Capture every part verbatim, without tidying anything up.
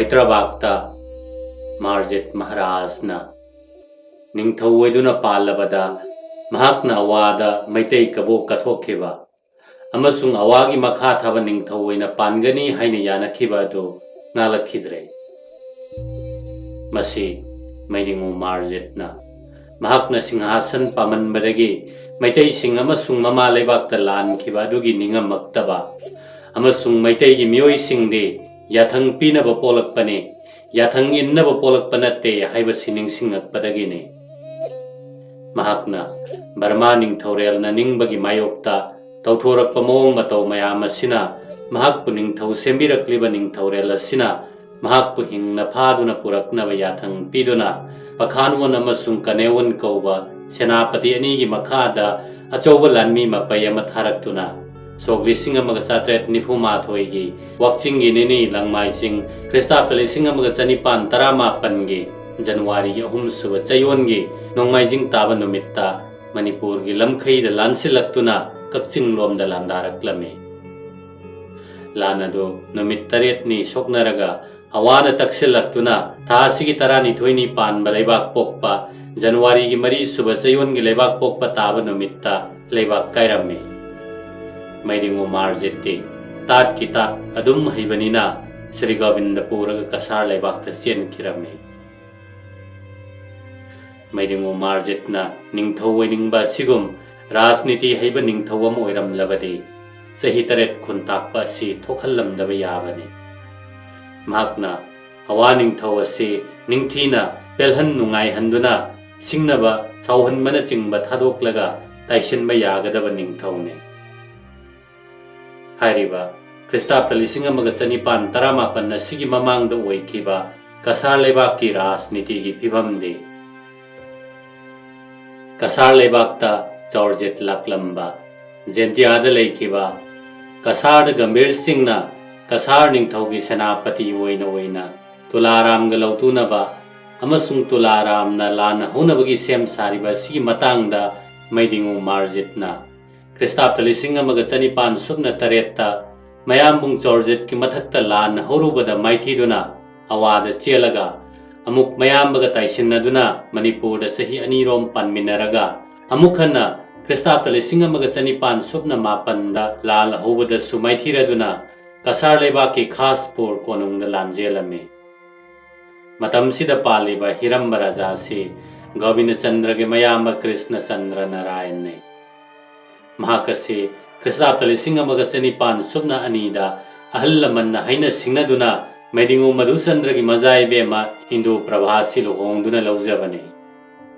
ꯍꯥꯏꯗ꯭ꯔꯕꯥꯗꯇ ꯃꯥꯔꯖꯤꯠ ꯃꯍꯥꯔꯥꯖꯅ ꯅꯤꯡꯊꯧ ꯑꯣꯏꯗꯨꯅ ꯄꯥꯜꯂꯕꯗ ꯃꯍꯥꯛꯅ ꯑꯋꯥꯗ ꯃꯩꯇꯩ ꯀꯕꯣꯛ ꯀꯠꯊꯣꯛꯈꯤꯕ ꯑꯃꯁꯨꯡ ꯑꯋꯥꯒꯤ ꯃꯈꯥ ꯊꯥꯕ ꯅꯤꯡꯊꯧ ꯑꯣꯏꯅ ꯄꯥꯟꯒꯅꯤ ꯍꯥꯏꯅ ꯌꯥꯅꯈꯤꯕ ꯑꯗꯨ ꯉꯥꯛꯂꯛꯈꯤꯗ꯭ꯔꯦ꯫ ꯃꯁꯤ ꯃꯩꯗꯤꯡꯉꯨ ꯃꯥꯔꯖꯤꯠꯅ ꯃꯍꯥꯛꯅ ꯁꯤꯡꯍꯥꯁꯟ ꯄꯥꯝꯃꯟꯕꯗꯒꯤ ꯃꯩꯇꯩꯁꯤꯡ ꯑꯃꯁꯨꯡ ꯃꯃꯥ ꯂꯩꯕꯥꯛꯇ ꯂꯥꯟꯈꯤꯕ ꯑꯗꯨꯒꯤ ꯅꯤꯡꯉꯝꯃꯛꯇꯕ ꯑꯃꯁꯨꯡ ꯃꯩꯇꯩꯒꯤ ꯃꯤꯑꯣꯏꯁꯤꯡꯗꯤ ꯌꯥꯊꯪ ꯄꯤꯅꯕ ꯄꯣꯛꯂꯛꯄꯅꯤ, ꯌꯥꯊꯪ ꯏꯟꯅꯕ ꯄꯣꯛꯂꯛꯄ ꯅꯠꯇꯦ ꯍꯥꯏꯕꯁꯤ ꯅꯤꯡꯁꯤꯡꯉꯛꯄꯗꯒꯤꯅꯤ꯫ ꯃꯍꯥꯛꯅ ꯕꯔꯃꯥ ꯅꯤꯡꯊꯧꯔꯦꯜꯅ ꯅꯤꯡꯕꯒꯤ ꯃꯥꯌꯣꯛꯇ ꯇꯧꯊꯣꯔꯛꯄ ꯃꯑꯣꯡ ꯃꯇꯧ ꯃꯌꯥꯝ ꯑꯁꯤꯅ ꯃꯍꯥꯛꯄꯨ ꯅꯤꯡꯊꯧ ꯁꯦꯝꯕꯤꯔꯛꯂꯤꯕ ꯅꯤꯡꯊꯧꯔꯦꯜ ꯑꯁꯤꯅ ꯃꯍꯥꯛꯄꯨ ꯍꯤꯡꯅ ꯐꯥꯗꯨꯅ ꯄꯨꯔꯛꯅꯕ ꯌꯥꯊꯪ ꯄꯤꯗꯨꯅ ꯄꯈꯥꯟꯋꯟ ꯑꯃꯁꯨꯡ ꯀꯅꯦꯋꯟ ꯀꯧꯕ ꯁꯦꯅꯥꯄꯇꯤ ꯑꯅꯤꯒꯤ ꯃꯈꯥꯗ ꯑꯆꯧꯕ ꯂꯥꯟꯃꯤ ꯃꯄꯩ ꯑꯃ ꯊꯥꯔꯛꯇꯨꯅ ꯁꯣꯛ ꯂꯤꯁꯤꯡ ꯑꯃꯒ ꯆꯥꯇ꯭ꯔꯦꯠ ꯅꯤꯐꯨ ꯃꯥꯊꯣꯏꯒꯤ ꯋꯥꯛꯆꯤꯡꯒꯤ ꯅꯤꯅꯤ ꯂꯪꯃꯥꯏꯖꯤꯡ ꯈ꯭ꯔꯤꯁꯇꯥꯕꯇ ꯂꯤꯁꯤꯡ ꯑꯃꯒ ꯆꯅꯤꯄꯥꯟ ꯇꯔꯥꯃꯥꯄꯟꯒꯤ ꯖꯅꯋꯥꯔꯤꯒꯤ ꯑꯍꯨꯝꯁꯨꯕ ꯆꯌꯣꯜꯒꯤ ꯅꯣꯡꯃꯥꯏꯖꯤꯡ ꯇꯥꯕ ꯅꯨꯃꯤꯠꯇ ꯃꯅꯤꯄꯨꯔꯒꯤ ꯂꯝꯈꯩꯗ ꯂꯥꯟꯁꯤꯜꯂꯛꯇꯨꯅ ꯀꯛꯆꯤꯡ ꯂꯣꯝꯗ ꯂꯥꯟꯗꯥꯔꯛꯂꯝꯃꯤ꯫ ꯂꯥꯟ ꯑꯗꯨ ꯅꯨꯃꯤꯠ ꯇꯔꯦꯠꯅꯤ ꯁꯣꯛꯅꯔꯒ ꯑꯋꯥꯅ ꯇꯛꯁꯤꯜꯂꯛꯇꯨꯅ ꯊꯥ ꯑꯁꯤꯒꯤ ꯇꯔꯥꯅꯤꯊꯣꯏꯅꯤ ꯄꯥꯟꯕ ꯂꯩꯕꯥꯛ ꯄꯣꯛꯄ ꯖꯅꯋꯥꯔꯤꯒꯤ ꯃꯔꯤꯁꯨꯕ ꯆꯌꯣꯜꯒꯤ ꯂꯩꯕꯥꯛ ꯄꯣꯛꯄ ꯇꯥꯕ ꯅꯨꯃꯤꯠꯇ ꯂꯩꯕꯥꯛ ꯀꯥꯏꯔꯝꯃꯤ꯫ ꯃꯩꯗꯤꯡꯉꯨ ꯃꯥꯔꯖꯤꯠꯇꯤ ꯇꯥꯠꯀꯤ ꯇꯥꯠ ꯑꯗꯨꯝ ꯍꯩꯕꯅꯤꯅ ꯁ꯭ꯔꯤ ꯒꯣꯕꯤꯟꯗ ꯄꯨꯔꯒ ꯀꯁꯥꯔ ꯂꯩꯕꯥꯛꯇ ꯆꯦꯟꯈꯤꯔꯝꯃꯤ꯫ ꯃꯩꯗꯤꯡꯉꯨ ꯃꯥꯔꯖꯤꯠꯅ ꯅꯤꯡꯊꯧ ꯑꯣꯏꯅꯤꯡꯕ ꯑꯁꯤꯒꯨꯝ ꯔꯥꯖꯅꯤꯇꯤ ꯍꯩꯕ ꯅꯤꯡꯊꯧ ꯑꯃ ꯑꯣꯏꯔꯝꯂꯕꯗꯤ ꯆꯍꯤ ꯇꯔꯦꯠ ꯈꯨꯟꯇꯥꯛꯄ ꯑꯁꯤ ꯊꯣꯛꯍꯜꯂꯝꯗꯕ ꯌꯥꯕꯅꯤ꯫ ꯃꯍꯥꯛꯅ ꯑꯋꯥ ꯅꯤꯡꯊꯧ ꯑꯁꯤ ꯅꯤꯡꯊꯤꯅ ꯄꯦꯜꯍꯟ ꯅꯨꯡꯉꯥꯏꯍꯟꯗꯨꯅ ꯁꯤꯡꯅꯕ ꯁꯥꯎꯍꯟꯕꯅꯆꯤꯡꯕ ꯊꯥꯗꯣꯛꯂꯒ ꯇꯥꯏꯁꯤꯟꯕ ꯌꯥꯒꯗꯕ ꯅꯤꯡꯊꯧꯅꯤ꯫ ꯍꯥꯏꯔꯤꯕ ꯈ꯭ꯔꯤꯁꯇꯥꯕꯇ ꯂꯤꯁꯤꯡ ꯑꯃꯒ ꯆꯅꯤꯄꯥꯟ ꯇꯔꯥꯃꯥꯄꯟ ꯑꯁꯤꯒꯤ ꯃꯃꯥꯡꯗ ꯑꯣꯏꯈꯤꯕ ꯀꯁꯥꯔ ꯂꯩꯕꯥꯛꯀꯤ ꯔꯥꯖꯅꯤꯇꯤꯒꯤ ꯐꯤꯕꯝꯗꯤ ꯀꯁꯥꯔ ꯂꯩꯕꯥꯛꯇ ꯖꯣꯔꯖꯤꯠ ꯂꯥꯛꯂꯝꯕ ꯖꯦꯟꯇꯤꯌꯥꯗ ꯂꯩꯈꯤꯕ ꯀꯁꯥꯔꯗ ꯒꯝꯚꯤꯔ ꯁꯤꯡꯅ ꯀꯁꯥꯔ ꯅꯤꯡꯊꯧꯒꯤ ꯁꯦꯅꯥꯄꯇꯤ ꯑꯣꯏꯅ ꯑꯣꯏꯅ ꯇꯨꯂꯥꯔꯥꯝꯒ ꯂꯧꯇꯨꯅꯕ ꯑꯃꯁꯨꯡ ꯇꯨꯂꯥꯔꯥꯝꯅ ꯂꯥꯟ ꯍꯧꯅꯕꯒꯤ ꯁꯦꯝ ꯁꯥꯔꯤꯕ ꯑꯁꯤꯒꯤ ꯃꯇꯥꯡꯗ ꯃꯩꯗꯤꯡꯉꯨ ꯃꯥꯔꯖꯤꯠꯅ ꯈ꯭ꯔꯤꯁꯇꯥꯕꯇ ꯂꯤꯁꯤꯡ ꯑꯃꯒ ꯆꯅꯤꯄꯥꯟ ꯁꯨꯞꯅ ꯇꯔꯦꯠꯇ ꯃꯌꯥꯝꯕꯨꯡ ꯖꯣꯔꯖꯤꯠꯀꯤ ꯃꯊꯛꯇ ꯂꯥꯟ ꯍꯧꯔꯨꯕꯗ ꯃꯥꯏꯊꯤꯗꯨꯅ ꯑꯋꯥꯗ ꯆꯦꯜꯂꯒ ꯑꯃꯨꯛ ꯃꯌꯥꯝꯕꯒ ꯇꯥꯏꯁꯤꯟꯅꯗꯨꯅ ꯃꯅꯤꯄꯨꯔꯗ ꯆꯍꯤ ꯑꯅꯤꯔꯣꯝ ꯄꯥꯟꯃꯤꯟꯅꯔꯒ ꯑꯃꯨꯛ ꯍꯟꯅ ꯈ꯭ꯔꯤꯁꯇꯥꯕꯇ ꯂꯤꯁꯤꯡ ꯑꯃꯒ ꯆꯅꯤꯄꯥꯟ ꯁꯨꯞꯅ ꯃꯥꯄꯟꯗ ꯂꯥꯜ ꯍꯧꯕꯗꯁꯨ ꯃꯥꯏꯊꯤꯔꯗꯨꯅ ꯀꯁꯥꯔ ꯂꯩꯕꯥꯛꯀꯤ ꯈꯥꯁꯄꯨꯔ ꯀꯣꯅꯨꯡꯗ ꯂꯥꯟꯖꯦꯜꯂꯝꯃꯤ꯫ ꯃꯇꯝꯁꯤꯗ ꯄꯥꯜꯂꯤꯕ ꯍꯤꯔꯝꯕ ꯔꯥꯖꯥꯁꯤ ꯒꯣꯕꯤꯟꯗꯆꯟꯗ꯭ꯔꯒꯤ ꯃꯌꯥꯝꯕ ꯀ꯭ꯔꯤꯁꯅꯆꯟꯗ꯭ꯔ ꯅꯥꯔꯥꯌꯟꯅꯤ꯫ ꯃꯍꯥꯛ ꯑꯁꯤ ꯈ꯭ꯔꯤꯁꯇꯥꯕꯇ ꯂꯤꯁꯤꯡ ꯑꯃꯒ ꯆꯅꯤꯄꯥꯟ ꯁꯨꯞꯅ ꯑꯅꯤꯗ ꯑꯍꯜ ꯂꯃꯟꯅ ꯍꯥꯏꯅ ꯁꯤꯡꯅꯗꯨꯅ ꯃꯩꯗꯤꯡꯉꯨ ꯃꯙꯨꯆꯟꯗ꯭ꯔꯒꯤ ꯃꯆꯥ ꯏꯕꯦꯝꯃ ꯏꯟꯗꯨ ꯄ꯭ꯔꯚꯥꯁꯤ ꯂꯨꯍꯣꯡꯗꯨꯅ ꯂꯧꯖꯕꯅꯤ꯫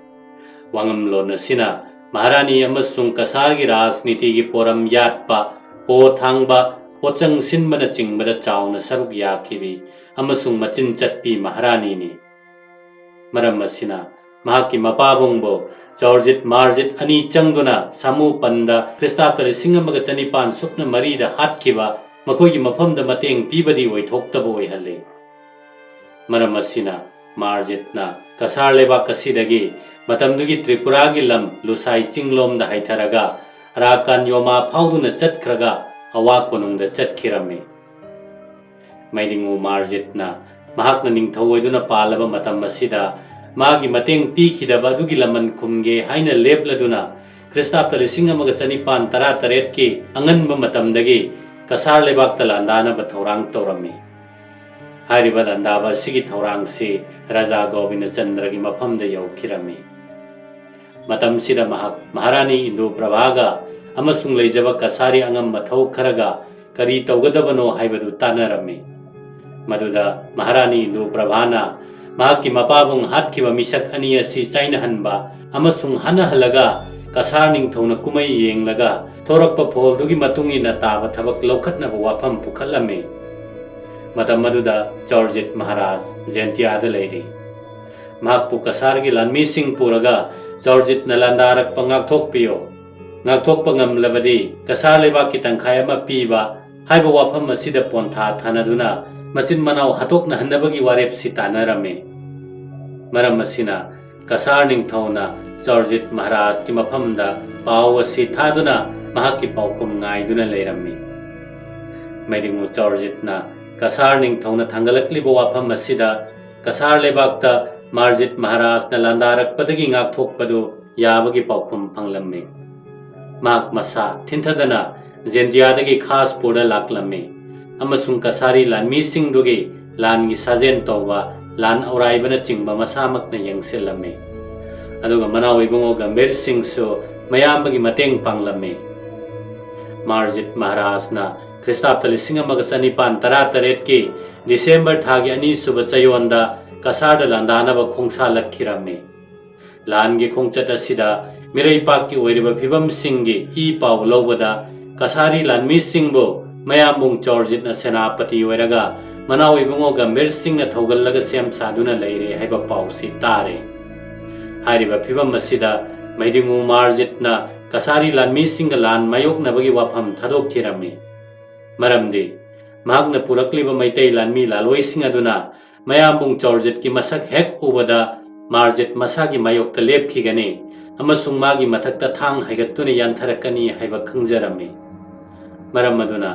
ꯋꯥꯉꯝꯂꯣꯟ ꯑꯁꯤꯅ ꯃꯍꯥꯔꯥꯅꯤ ꯑꯃꯁꯨꯡ ꯀꯁꯥꯔꯒꯤ ꯔꯥꯖꯅꯤꯇꯤꯒꯤ ꯄꯣꯔꯝ ꯌꯥꯠꯄ, ꯄꯣ ꯊꯥꯡꯕ, ꯄꯣꯠꯆꯪ ꯁꯤꯟꯕꯅꯆꯤꯡꯕꯗ ꯆꯥꯎꯅ ꯁꯔꯨꯛ ꯌꯥꯈꯤꯕꯤ ꯑꯃꯁꯨꯡ ꯃꯆꯤꯟ ꯆꯠꯄꯤ ꯃꯍꯥꯔꯥꯅꯤꯅꯤ꯫ ꯃꯔꯝ ꯑꯁꯤꯅ ꯃꯍꯥꯛꯀꯤ ꯃꯄꯥꯕꯨꯡꯕꯨ ꯖꯣꯔꯖꯤꯠ ꯃꯥꯔꯖꯤꯠ ꯑꯅꯤ ꯆꯪꯗꯨꯅ ꯁꯥꯃꯨꯄꯟꯗ ꯈ꯭ꯔꯤꯁꯇꯥꯕꯇ ꯂꯤꯁꯤꯡ ꯑꯃꯒ ꯆꯅꯤꯄꯥꯟ ꯁꯨꯞꯅ ꯃꯔꯤꯗ ꯍꯥꯠꯈꯤꯕ ꯃꯈꯣꯏꯒꯤ ꯃꯐꯝꯗ ꯃꯇꯦꯡ ꯄꯤꯕꯗꯤ ꯑꯣꯏꯊꯣꯛꯇꯕ ꯑꯣꯏꯍꯜꯂꯤ꯫ ꯃꯔꯝ ꯑꯁꯤꯅ ꯃꯥꯔꯖꯤꯠꯅ ꯀꯁꯥꯔ ꯂꯩꯕꯥꯛ ꯑꯁꯤꯗꯒꯤ ꯃꯇꯝꯗꯨꯒꯤ ꯇ꯭ꯔꯤꯄꯨꯔꯥꯒꯤ ꯂꯝ ꯂꯨꯁꯥꯏ ꯆꯤꯡꯂꯣꯝꯗ ꯍꯥꯏꯊꯔꯒ ꯑꯔꯥꯀꯥꯟ ꯌꯣꯃꯥ ꯐꯥꯎꯗꯨꯅ ꯆꯠꯈ꯭ꯔꯒ ꯑꯋꯥ ꯀꯣꯅꯨꯡꯗ ꯆꯠꯈꯤꯔꯝꯃꯤ꯫ ꯃꯩꯗꯤꯡꯉꯨ ꯃꯥꯔꯖꯤꯠꯅ ꯃꯍꯥꯛꯅ ꯅꯤꯡꯊꯧ ꯑꯣꯏꯗꯨꯅ ꯄꯥꯜꯂꯕ ꯃꯇꯝ ꯑꯁꯤꯗ ꯃꯥꯒꯤ ꯃꯇꯦꯡ ꯄꯤꯈꯤꯗꯕ ꯑꯗꯨꯒꯤ ꯂꯃꯟ ꯈꯨꯝꯒꯦ ꯍꯥꯏꯅ ꯂꯦꯞꯂꯗꯨꯅ ꯈ꯭ꯔꯤꯁꯇꯥꯕꯇ ꯂꯤꯁꯤꯡ ꯑꯃꯒ ꯆꯅꯤꯄꯥꯟ ꯇꯔꯥ ꯇꯔꯦꯠꯀꯤ ꯑꯉꯟꯕ ꯃꯇꯝꯗꯒꯤ ꯀꯁꯥꯔ ꯂꯩꯕꯥꯛꯇ ꯂꯥꯟꯗꯥꯅꯕ ꯊꯧꯔꯥꯡ ꯇꯧꯔꯝꯃꯤ꯫ ꯍꯥꯏꯔꯤꯕ ꯂꯥꯟꯗꯥꯕ ꯑꯁꯤꯒꯤ ꯊꯧꯔꯥꯡꯁꯤ ꯔꯥꯖꯥ ꯒꯣꯕꯤꯟꯗꯆꯟꯗ꯭ꯔꯒꯤ ꯃꯐꯝꯗ ꯌꯧꯈꯤꯔꯝꯃꯤ꯫ ꯃꯇꯝꯁꯤꯗ ꯃꯍꯥꯛ ꯃꯍꯥꯔꯥꯅꯤ ꯏꯟꯗꯨ ꯄ꯭ꯔꯚꯥꯒ ꯑꯃꯁꯨꯡ ꯂꯩꯖꯕ ꯀꯁꯥꯔꯤ ꯑꯉꯝ ꯃꯊꯧ ꯈꯔꯒ ꯀꯔꯤ ꯇꯧꯒꯗꯕꯅꯣ ꯍꯥꯏꯕꯗꯨ ꯇꯥꯟꯅꯔꯝꯃꯤ꯫ ꯃꯗꯨꯗ ꯃꯍꯥꯔꯥꯅꯤ ꯏꯟꯗꯨ ꯄ꯭ꯔꯚꯥꯅ ꯃꯍꯥꯛꯀꯤ ꯃꯄꯥꯕꯨꯡ ꯍꯥꯠꯈꯤꯕ ꯃꯤꯁꯛ ꯑꯅꯤ ꯑꯁꯤ ꯆꯥꯏꯅꯍꯟꯕ ꯑꯃꯁꯨꯡ ꯍꯟꯅꯍꯜꯂꯒ ꯀꯁꯥꯔ ꯅꯤꯡꯊꯧꯅ ꯀꯨꯝꯍꯩ ꯌꯦꯡꯂꯒ ꯊꯣꯔꯛꯄ ꯐꯣꯜꯗꯨꯒꯤ ꯃꯇꯨꯡ ꯏꯟꯅ ꯇꯥꯕ ꯊꯕꯛ ꯂꯧꯈꯠꯅꯕ ꯋꯥꯐꯝ ꯄꯨꯈꯠꯂꯝꯃꯤ꯫ ꯃꯇꯝ ꯑꯗꯨꯗ ꯖꯣꯔꯖꯤꯠ ꯃꯍꯥꯔꯥꯖ ꯖꯦꯟꯇꯤꯌꯥꯗ ꯂꯩꯔꯤ꯫ ꯃꯍꯥꯛꯄꯨ ꯀꯁꯥꯔꯒꯤ ꯂꯥꯟꯃꯤꯁꯤꯡ ꯄꯨꯔꯒ ꯖꯣꯔꯖꯤꯠꯅ ꯂꯥꯟꯗꯥꯔꯛꯄ ꯉꯥꯛꯊꯣꯛꯄꯤꯌꯨ꯫ ꯉꯥꯛꯊꯣꯛꯄ ꯉꯝꯂꯕꯗꯤ ꯀꯁꯥꯔ ꯂꯩꯕꯥꯛꯀꯤ ꯇꯪꯈꯥꯏ ꯑꯃ ꯄꯤꯕ ꯍꯥꯏꯕ ꯋꯥꯐꯝ ꯑꯁꯤꯗ ꯄꯣꯟꯊꯥ ꯊꯥꯅꯗꯨꯅ ꯃꯆꯤꯟ ꯃꯅꯥꯎ ꯍꯥꯠꯇꯣꯛꯅꯍꯟꯅꯕꯒꯤ ꯋꯥꯔꯦꯞꯁꯤ ꯇꯥꯟꯅꯔꯝꯃꯤ꯫ ꯃꯔꯝ ꯑꯁꯤꯅ ꯀꯁꯥꯔ ꯅꯤꯡꯊꯧꯅ ꯖꯣꯔꯖꯤꯠ ꯃꯍꯥꯔꯥꯖꯀꯤ ꯃꯐꯝꯗ ꯄꯥꯎ ꯑꯁꯤ ꯊꯥꯗꯨꯅ ꯃꯍꯥꯛꯀꯤ ꯄꯥꯎꯈꯨꯝ ꯉꯥꯏꯗꯨꯅ ꯂꯩꯔꯝꯃꯤ꯫ ꯃꯩꯗꯤꯡꯉꯨ ꯖꯣꯔꯖꯤꯠꯅ ꯀꯁꯥꯔ ꯅꯤꯡꯊꯧꯅ ꯊꯥꯡꯒꯠꯂꯛꯂꯤꯕ ꯋꯥꯐꯝ ꯑꯁꯤꯗ ꯀꯁꯥꯔ ꯂꯩꯕꯥꯛꯇ ꯃꯥꯔꯖꯤꯠ ꯃꯍꯥꯔꯥꯖꯅ ꯂꯥꯟꯗꯥꯔꯛꯄꯗꯒꯤ ꯉꯥꯛꯊꯣꯛꯄꯗꯨ ꯌꯥꯕꯒꯤ ꯄꯥꯎꯈꯨꯝ ꯐꯪꯂꯝꯃꯤ꯫ ꯃꯍꯥꯛ ꯃꯁꯥ ꯊꯤꯟꯊꯗꯅ ꯖꯦꯟꯗꯤꯌꯥꯗꯒꯤ ꯈꯥꯁꯄꯨꯔꯗ ꯂꯥꯛꯂꯝꯃꯤ ꯑꯃꯁꯨꯡ ꯀꯁꯥꯔꯤ ꯂꯥꯟꯃꯤꯁꯤꯡꯗꯨꯒꯤ ꯂꯥꯟꯒꯤ ꯁꯥꯖꯦꯟ ꯇꯧꯕ ꯂꯥꯟ ꯑꯧꯔꯥꯏꯕꯅꯆꯤꯡꯕ ꯃꯁꯥꯃꯛꯅ ꯌꯦꯡꯁꯤꯜꯂꯝꯃꯤ꯫ ꯑꯗꯨꯒ ꯃꯅꯥꯎ ꯏꯕꯨꯡꯉꯣ ꯒꯝꯚꯤꯔ ꯁꯤꯡꯁꯨ ꯃꯌꯥꯝꯕꯒꯤ ꯃꯇꯦꯡ ꯄꯥꯡꯂꯝꯃꯤ꯫ ꯃꯥꯔꯖꯤꯠ ꯃꯍꯥꯔꯥꯖꯅ ꯈ꯭ꯔꯤꯁꯇꯥꯕꯇ ꯂꯤꯁꯤꯡ ꯑꯃꯒ ꯆꯅꯤꯄꯥꯟ ꯇꯔꯥ ꯇꯔꯦꯠꯀꯤ ꯗꯤꯁꯦꯝꯕꯔ ꯊꯥꯒꯤ ꯑꯅꯤꯁꯨꯕ ꯆꯌꯣꯜꯗ ꯀꯁꯥꯔꯗ ꯂꯥꯟꯗꯥꯅꯕ ꯈꯣꯡꯁꯥꯜꯂꯛꯈꯤꯔꯝꯃꯤ꯫ ꯂꯥꯟꯒꯤ ꯈꯣꯡꯆꯠ ꯑꯁꯤꯗ ꯃꯤꯔꯩꯄꯥꯛꯀꯤ ꯑꯣꯏꯔꯤꯕ ꯐꯤꯕꯝꯁꯤꯡꯒꯤ ꯏ ꯄꯥꯎ ꯂꯧꯕꯗ ꯀꯁꯥꯔꯤ ꯂꯥꯟꯃꯤꯁꯤꯡꯕꯨ ꯃꯌꯥꯝꯕꯨꯡ ꯆꯧꯔꯖꯤꯠꯅ ꯁꯦꯅꯥꯄꯇꯤ ꯑꯣꯏꯔꯒ ꯃꯅꯥꯎ ꯏꯕꯨꯡꯉꯣ ꯒꯝꯚꯤꯔ ꯁꯤꯡꯅ ꯊꯧꯒꯜꯂꯒ ꯁꯦꯝ ꯁꯥꯗꯨꯅ ꯂꯩꯔꯦ ꯍꯥꯏꯕ ꯄꯥꯎꯁꯤ ꯇꯥꯔꯦ꯫ ꯍꯥꯏꯔꯤꯕ ꯐꯤꯕꯝ ꯑꯁꯤꯗ ꯃꯩꯗꯤꯡꯉꯨ ꯃꯥꯔꯖꯤꯠꯅ ꯀꯁꯥꯔꯤ ꯂꯥꯟꯃꯤꯁꯤꯡꯒ ꯂꯥꯟ ꯃꯥꯌꯣꯛꯅꯕꯒꯤ ꯋꯥꯐꯝ ꯊꯥꯗꯣꯛꯈꯤꯔꯝꯃꯤ꯫ ꯃꯔꯝꯗꯤ ꯃꯍꯥꯛꯅ ꯄꯨꯔꯛꯂꯤꯕ ꯃꯩꯇꯩ ꯂꯥꯟꯃꯤ ꯂꯥꯂꯣꯏꯁꯤꯡ ꯑꯗꯨꯅ ꯃꯌꯥꯝꯕꯨꯡ ꯆꯧꯔꯖꯤꯠꯀꯤ ꯃꯁꯛ ꯍꯦꯛ ꯎꯕꯗ ꯃꯥꯔꯖꯤꯠ ꯃꯁꯥꯒꯤ ꯃꯥꯌꯣꯛꯇ ꯂꯦꯞꯈꯤꯒꯅꯤ ꯑꯃꯁꯨꯡ ꯃꯥꯒꯤ ꯃꯊꯛꯇ ꯊꯥꯡ ꯍꯥꯏꯒꯠꯇꯨꯅ ꯌꯥꯟꯊꯔꯛꯀꯅꯤ ꯍꯥꯏꯕ ꯈꯪꯖꯔꯝꯃꯤ꯫ ꯃꯔꯝ ꯑꯗꯨꯅ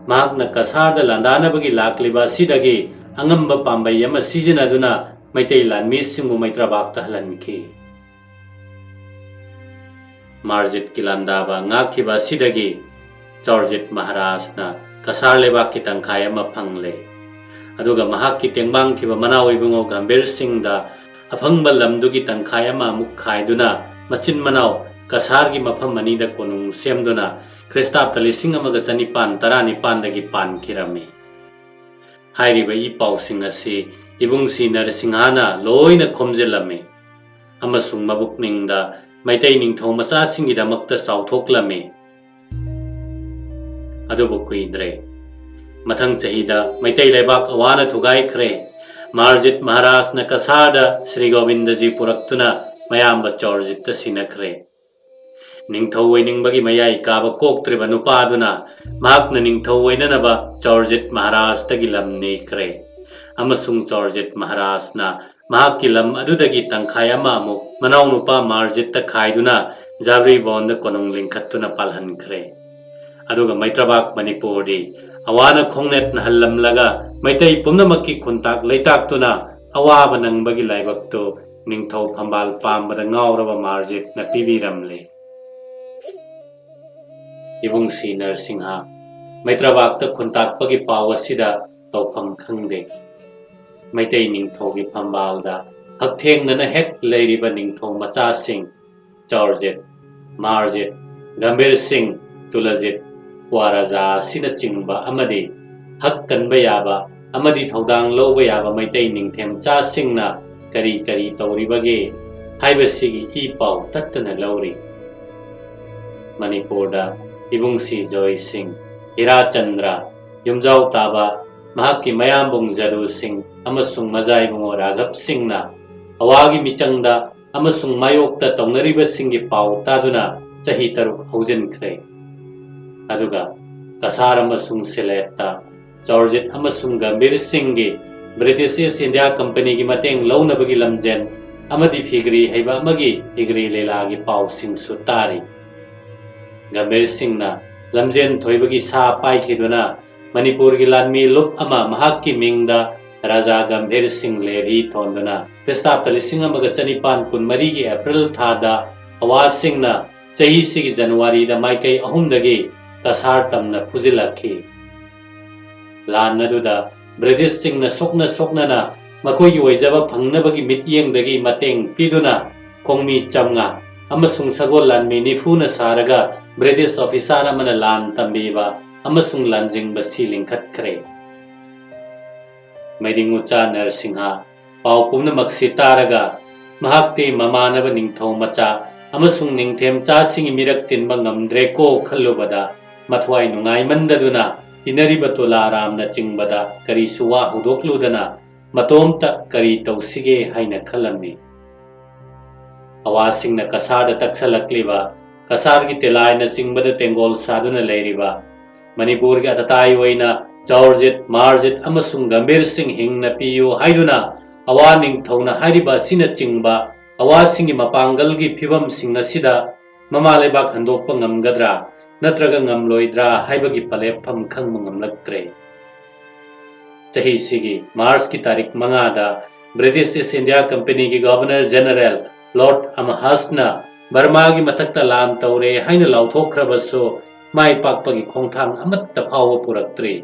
ꯃꯍꯥꯛꯅ ꯀꯁꯥꯔꯗ ꯂꯥꯟꯗꯥꯅꯕꯒꯤ ꯂꯥꯛꯂꯤꯕ ꯑꯁꯤꯗꯒꯤ ꯑꯉꯝꯕ ꯄꯥꯝꯕꯩ ꯑꯃ ꯁꯤꯖꯤꯟꯅꯗꯨꯅ ꯃꯩꯇꯩ ꯂꯥꯟꯃꯤꯁꯤꯡꯕꯨ ꯃꯩꯇ꯭ꯔꯕꯥꯛꯇ ꯍꯜꯍꯟꯈꯤ꯫ ꯃꯥꯔꯖꯤꯠꯀꯤ ꯂꯥꯟꯗꯥꯕ ꯉꯥꯛꯈꯤꯕ ꯑꯁꯤꯗꯒꯤ ꯆꯧꯔꯖꯤꯠ ꯃꯍꯥꯔꯥꯖꯅ ꯀꯁꯥꯔ ꯂꯩꯕꯥꯛꯀꯤ ꯇꯪꯈꯥꯏ ꯑꯃ ꯐꯪꯂꯦ꯫ ꯑꯗꯨꯒ ꯃꯍꯥꯛꯀꯤ ꯇꯦꯡꯕꯥꯡꯈꯤꯕ ꯃꯅꯥꯎ ꯏꯕꯨꯡꯉꯣ ꯒꯝꯚꯤꯔ ꯁꯤꯡꯗ ꯑꯐꯪꯕ ꯂꯝꯗꯨꯒꯤ ꯇꯪꯈꯥꯏ ꯑꯃ ꯑꯃꯨꯛ ꯈꯥꯏꯗꯨꯅ ꯃꯆꯤꯟ ꯃꯅꯥꯎ ꯀꯁꯥꯔꯒꯤ ꯃꯐꯝ ꯑꯅꯤꯗ ꯀꯣꯅꯨꯡ ꯁꯦꯝꯗꯨꯅ ꯈ꯭ꯔꯤꯁꯇꯥꯕꯇ ꯂꯤꯁꯤꯡ ꯑꯃꯒ ꯆꯅꯤꯄꯥꯟ ꯇꯔꯥꯅꯤꯄꯥꯟꯗꯒꯤ ꯄꯥꯟꯈꯤꯔꯝꯃꯤ꯫ ꯍꯥꯏꯔꯤꯕ ꯏ ꯄꯥꯎꯁꯤꯡ ꯑꯁꯤ ꯏꯕꯨꯡ ꯁꯤ ꯅꯔꯁꯤꯡꯍꯅ ꯂꯣꯏꯅ ꯈꯣꯝꯖꯤꯜꯂꯝꯃꯤ ꯑꯃꯁꯨꯡ ꯃꯕꯨꯛꯅꯤꯡꯗ ꯃꯩꯇꯩ ꯅꯤꯡꯊꯧ ꯃꯆꯥꯁꯤꯡꯒꯤꯗꯃꯛꯇ ꯆꯥꯎꯊꯣꯛꯂꯝꯃꯤ꯫ ꯑꯗꯨꯕꯨ ꯀꯨꯏꯗ꯭ꯔꯦ꯫ ꯃꯊꯪ ꯆꯍꯤꯗ ꯃꯩꯇꯩ ꯂꯩꯕꯥꯛ ꯑꯋꯥꯅ ꯊꯨꯒꯥꯏꯈ꯭ꯔꯦ꯫ ꯃꯥꯔꯖꯤꯠ ꯃꯍꯥꯔꯥꯖꯅ ꯀꯁꯥꯔꯗ ꯁ꯭ꯔꯤ ꯒꯣꯕꯤꯟꯗꯖꯤ ꯄꯨꯔꯛꯇꯨꯅ ꯃꯌꯥꯝꯕ ꯆꯧꯔꯖꯤꯠꯇ ꯁꯤꯟꯅꯈ꯭ꯔꯦ꯫ ꯅꯤꯡꯊꯧ ꯑꯣꯏꯅꯤꯡꯕꯒꯤ ꯃꯌꯥꯏ ꯀꯥꯕ ꯀꯣꯛꯇ꯭ꯔꯤꯕ ꯅꯨꯄꯥꯗꯨꯅ ꯃꯍꯥꯛꯅ ꯅꯤꯡꯊꯧ ꯑꯣꯏꯅꯅꯕ ꯆꯧꯔꯖꯤꯠ ꯃꯍꯥꯔꯥꯖꯇꯒꯤ ꯂꯝ ꯅꯤꯈ꯭ꯔꯦ ꯑꯃꯁꯨꯡ ꯆꯧꯔꯖꯤꯠ ꯃꯍꯥꯔꯥꯖꯅ ꯃꯍꯥꯛꯀꯤ ꯂꯝ ꯑꯗꯨꯗꯒꯤ ꯇꯪꯈꯥꯏ ꯑꯃ ꯑꯃꯨꯛ ꯃꯅꯥꯎꯅꯨꯄꯥ ꯃꯥꯔꯖꯤꯠꯇ ꯈꯥꯏꯗꯨꯅ ꯖꯥꯕ꯭ꯔꯤꯕꯣꯟꯗ ꯀꯣꯅꯨꯡ ꯂꯤꯡꯈꯠꯇꯨꯅ ꯄꯥꯜꯍꯟꯈ꯭ꯔꯦ꯫ ꯑꯗꯨꯒ ꯃꯩꯇ꯭ꯔꯕꯥꯛ ꯃꯅꯤꯄꯨꯔꯗꯤ ꯑꯋꯥꯅ ꯈꯣꯡꯅꯦꯠ ꯅꯥꯍꯜꯂꯝꯂꯒ ꯃꯩꯇꯩ ꯄꯨꯝꯅꯃꯛꯀꯤ ꯈꯨꯟꯇꯥꯛ ꯂꯩꯇꯥꯛꯇꯨꯅ ꯑꯋꯥꯕ ꯅꯪꯕꯒꯤ ꯂꯥꯏꯕꯛꯇꯨ ꯅꯤꯡꯊꯧ ꯐꯝꯕꯥꯜ ꯄꯥꯝꯕꯗ ꯉꯥꯎꯔꯕ ꯃꯥꯔꯖꯤꯠꯅ ꯄꯤꯕꯤꯔꯝꯂꯦ꯫ ꯏꯕꯨꯡꯁꯤ ꯅꯔꯁꯤꯡꯍ ꯃꯩꯇ꯭ꯔꯕꯥꯛꯇ ꯈꯨꯟꯇꯥꯛꯄꯒꯤ ꯄꯥꯎ ꯑꯁꯤꯗ ꯇꯧꯐꯝ ꯈꯪꯗꯦ꯫ ꯃꯩꯇꯩ ꯅꯤꯡꯊꯧꯒꯤ ꯐꯝꯕꯥꯜꯗ ꯍꯛꯊꯦꯡꯅꯅ ꯍꯦꯛ ꯂꯩꯔꯤꯕ ꯅꯤꯡꯊꯧ ꯃꯆꯥꯁꯤꯡ ꯆꯧꯔꯖꯤꯠ, ꯃꯥꯔꯖꯤꯠ, ꯒꯝꯚꯤꯔ ꯁꯤꯡ, ꯇꯨꯂꯖꯤꯠ, ꯄ꯭ꯋꯥꯔꯥꯖꯥ ꯑꯁꯤꯅꯆꯤꯡꯕ ꯑꯃꯗꯤ ꯍꯛ ꯀꯟꯕ ꯌꯥꯕ ꯑꯃꯗꯤ ꯊꯧꯗꯥꯡ ꯂꯧꯕ ꯌꯥꯕ ꯃꯩꯇꯩ ꯅꯤꯡꯊꯦꯝꯆꯥꯁꯤꯡꯅ ꯀꯔꯤ ꯀꯔꯤ ꯇꯧꯔꯤꯕꯒꯦ ꯍꯥꯏꯕꯁꯤꯒꯤ ꯏ ꯄꯥꯎ ꯇꯠꯇꯅ ꯂꯧꯔꯤ꯫ ꯃꯅꯤꯄꯨꯔꯗ ꯏꯕꯨꯡꯁꯤ ꯖꯣꯏ ꯁꯤꯡ, ꯍꯤꯔꯥꯆꯟꯗ꯭ꯔ, ꯌꯨꯝꯖꯥꯎ ꯇꯥꯕ ꯃꯍꯥꯛꯀꯤ ꯃꯌꯥꯝꯕꯨꯡ ꯖꯗꯨ ꯁꯤꯡ ꯑꯃꯁꯨꯡ ꯃꯖꯥ ꯏꯕꯨꯡꯉꯣ ꯔꯥꯘꯕ ꯁꯤꯡꯅ ꯑꯋꯥꯒꯤ ꯃꯤꯆꯪꯗ ꯑꯃꯁꯨꯡ ꯃꯥꯌꯣꯛꯇ ꯇꯧꯅꯔꯤꯕꯁꯤꯡꯒꯤ ꯄꯥꯎ ꯇꯥꯗꯨꯅ ꯆꯍꯤ ꯇꯔꯨꯛ ꯍꯧꯖꯤꯟꯈ꯭ꯔꯦ꯫ ꯑꯗꯨꯒ ꯀꯁꯥꯔ ꯑꯃꯁꯨꯡ ꯁꯤꯂꯦꯠꯇ ꯆꯧꯔꯖꯤꯠ ꯑꯃꯁꯨꯡ ꯒꯝꯚꯤꯔ ꯁꯤꯡꯒꯤ ꯕ꯭ꯔꯤꯇꯤꯁ ꯏꯁ ꯏꯟꯗꯤꯌꯥ ꯀꯝꯄꯅꯤꯒꯤ ꯃꯇꯦꯡ ꯂꯧꯅꯕꯒꯤ ꯂꯝꯖꯦꯟ ꯑꯃꯗꯤ ꯐꯤꯒ꯭ꯔꯤ ꯍꯩꯕ ꯑꯃꯒꯤ ꯐꯤꯒ꯭ꯔꯤ ꯂꯤꯂꯥꯒꯤ ꯄꯥꯎꯁꯤꯡꯁꯨ ꯇꯥꯔꯤ꯫ ꯒꯝꯚꯤꯔ ꯁꯤꯡꯅ ꯂꯝꯖꯦꯟ ꯊꯣꯏꯕꯒꯤ ꯁꯥ ꯄꯥꯏꯈꯤꯗꯨꯅ ꯃꯅꯤꯄꯨꯔꯒꯤ ꯂꯥꯟꯃꯤ ꯂꯨꯞ ꯑꯃ ꯃꯍꯥꯛꯀꯤ ꯃꯤꯡꯗ ꯔꯥꯖꯥ ꯒꯝꯚꯤꯔ ꯁꯤꯡ ꯂꯦꯚꯤ ꯊꯣꯟꯗꯨꯅ ꯈ꯭ꯔꯤꯁꯇꯥꯕꯇ ꯂꯤꯁꯤꯡ ꯑꯃꯒ ꯆꯅꯤꯄꯥꯟ ꯀꯨꯟꯃꯔꯤꯒꯤ ꯑꯦꯄ꯭ꯔꯤꯜ ꯊꯥꯗ ꯑꯋꯥꯁꯤꯡꯅ ꯆꯍꯤꯁꯤꯒꯤ ꯖꯅꯋꯥꯔꯤꯗ ꯃꯥꯏꯀꯩ ꯑꯍꯨꯝꯗꯒꯤ ꯀꯁꯥꯔ ꯇꯝꯅ ꯐꯨꯖꯤꯜꯂꯛꯈꯤ꯫ ꯂꯥꯟ ꯑꯗꯨꯗ ꯕ꯭ꯔꯤꯇꯤꯁꯁꯤꯡꯅ ꯁꯣꯛꯅ ꯁꯣꯛꯅꯅ ꯃꯈꯣꯏꯒꯤ ꯑꯣꯏꯖꯕ ꯐꯪꯅꯕꯒꯤ ꯃꯤꯠꯌꯦꯡꯗꯒꯤ ꯃꯇꯦꯡ ꯄꯤꯗꯨꯅ ꯈꯣꯡꯃꯤ ꯆꯥꯝꯃꯉꯥ ꯑꯃꯁꯨꯡ ꯁꯒꯣꯜ ꯂꯥꯟꯃꯤ ꯅꯤꯐꯨꯅ ꯁꯥꯔꯒ ꯕ꯭ꯔꯤꯇꯤꯁ ꯑꯣꯐꯤꯁꯥꯔ ꯑꯃꯅ ꯂꯥꯟ ꯇꯝꯕꯤꯕ ꯑꯃꯁꯨꯡ ꯂꯥꯟꯖꯤꯡꯕꯁꯤ ꯂꯤꯡꯈꯠꯈ꯭ꯔꯦ꯫ ꯃꯩꯗꯤꯡ ꯎꯆꯥ ꯅꯔꯁꯤꯡꯍ ꯄꯥꯎ ꯄꯨꯝꯅꯃꯛꯁꯤ ꯇꯥꯔꯒ ꯃꯍꯥꯛꯇꯤ ꯃꯃꯥꯟꯅꯕ ꯅꯤꯡꯊꯧ ꯃꯆꯥ ꯑꯃꯁꯨꯡ ꯅꯤꯡꯊꯦꯝꯆꯥꯁꯤꯡꯒꯤ ꯃꯤꯔꯛ ꯇꯤꯟꯕ ꯉꯝꯗ꯭ꯔꯦꯀꯣ ꯈꯜꯂꯨꯕꯗ ꯃꯊ꯭ꯋꯥꯏ ꯅꯨꯡꯉꯥꯏꯃꯟꯗꯗꯨꯅ ꯏꯟꯅꯔꯤꯕ ꯇꯨꯂꯥꯔꯥꯝꯅ ꯆꯤꯡꯕꯗ ꯀꯔꯤꯁꯨ ꯋꯥ ꯍꯧꯗꯣꯛꯂꯨꯗꯅ ꯃꯇꯣꯝꯇ ꯀꯔꯤ ꯇꯧꯁꯤꯒꯦ ꯍꯥꯏꯅ ꯈꯜꯂꯝꯃꯤ꯫ ꯑꯋꯥꯁꯤꯡꯅ ꯀꯁꯥꯔꯗ ꯇꯛꯁꯜꯂꯛꯂꯤꯕ ꯀꯁꯥꯔꯒꯤ ꯇꯤꯂꯥꯏꯅ ꯆꯤꯡꯕꯗ ꯇꯦꯡꯒꯣꯜ ꯁꯥꯗꯨꯅ ꯂꯩꯔꯤꯕ ꯃꯅꯤꯄꯨꯔꯒꯤ ꯑꯇꯇꯥꯏ ꯑꯣꯏꯅ ꯆꯧꯔꯖꯤꯠ, ꯃꯥꯔꯖꯤꯠ ꯑꯃꯁꯨꯡ ꯒꯝꯚꯤꯔ ꯁꯤꯡ ꯍꯤꯡꯅ ꯄꯤꯌꯨ ꯍꯥꯏꯗꯨꯅ ꯑꯋꯥ ꯅꯤꯡꯊꯧꯅ ꯍꯥꯏꯔꯤꯕ ꯑꯁꯤꯅꯆꯤꯡꯕ ꯑꯋꯥꯁꯤꯡꯒꯤ ꯃꯄꯥꯡꯒꯜꯒꯤ ꯐꯤꯕꯝꯁꯤꯡ ꯑꯁꯤꯗ ꯃꯃꯥ ꯂꯩꯕꯥꯛ ꯍꯟꯗꯣꯛꯄ ꯉꯝꯒꯗ꯭ꯔꯥ? ꯅꯠꯇ꯭ꯔꯒ ꯉꯝꯂꯣꯏꯗ꯭ꯔꯥ ꯍꯥꯏꯕꯒꯤ ꯄꯂꯦꯞꯐꯝ ꯈꯪꯕ ꯉꯝꯂꯛꯇ꯭ꯔꯦ꯫ ꯆꯍꯤꯁꯤꯒꯤ ꯃꯥꯔꯆꯀꯤ ꯇꯥꯔꯤꯛ ꯃꯉꯥꯗ British East India Companyꯒꯤ Governor General Lord Amherstꯅ ꯕꯔꯃꯥꯒꯤ ꯃꯊꯛꯇ ꯂꯥꯟ ꯇꯧꯔꯦ ꯍꯥꯏꯅ ꯂꯥꯎꯊꯣꯛꯈ꯭ꯔꯕꯁꯨ, ꯃꯥꯏ ꯄꯥꯛꯄꯒꯤ ꯈꯣꯡꯊꯥꯡ ꯑꯃꯠꯇ ꯐꯥꯎꯕ ꯄꯨꯔꯛꯇ꯭ꯔꯤ꯫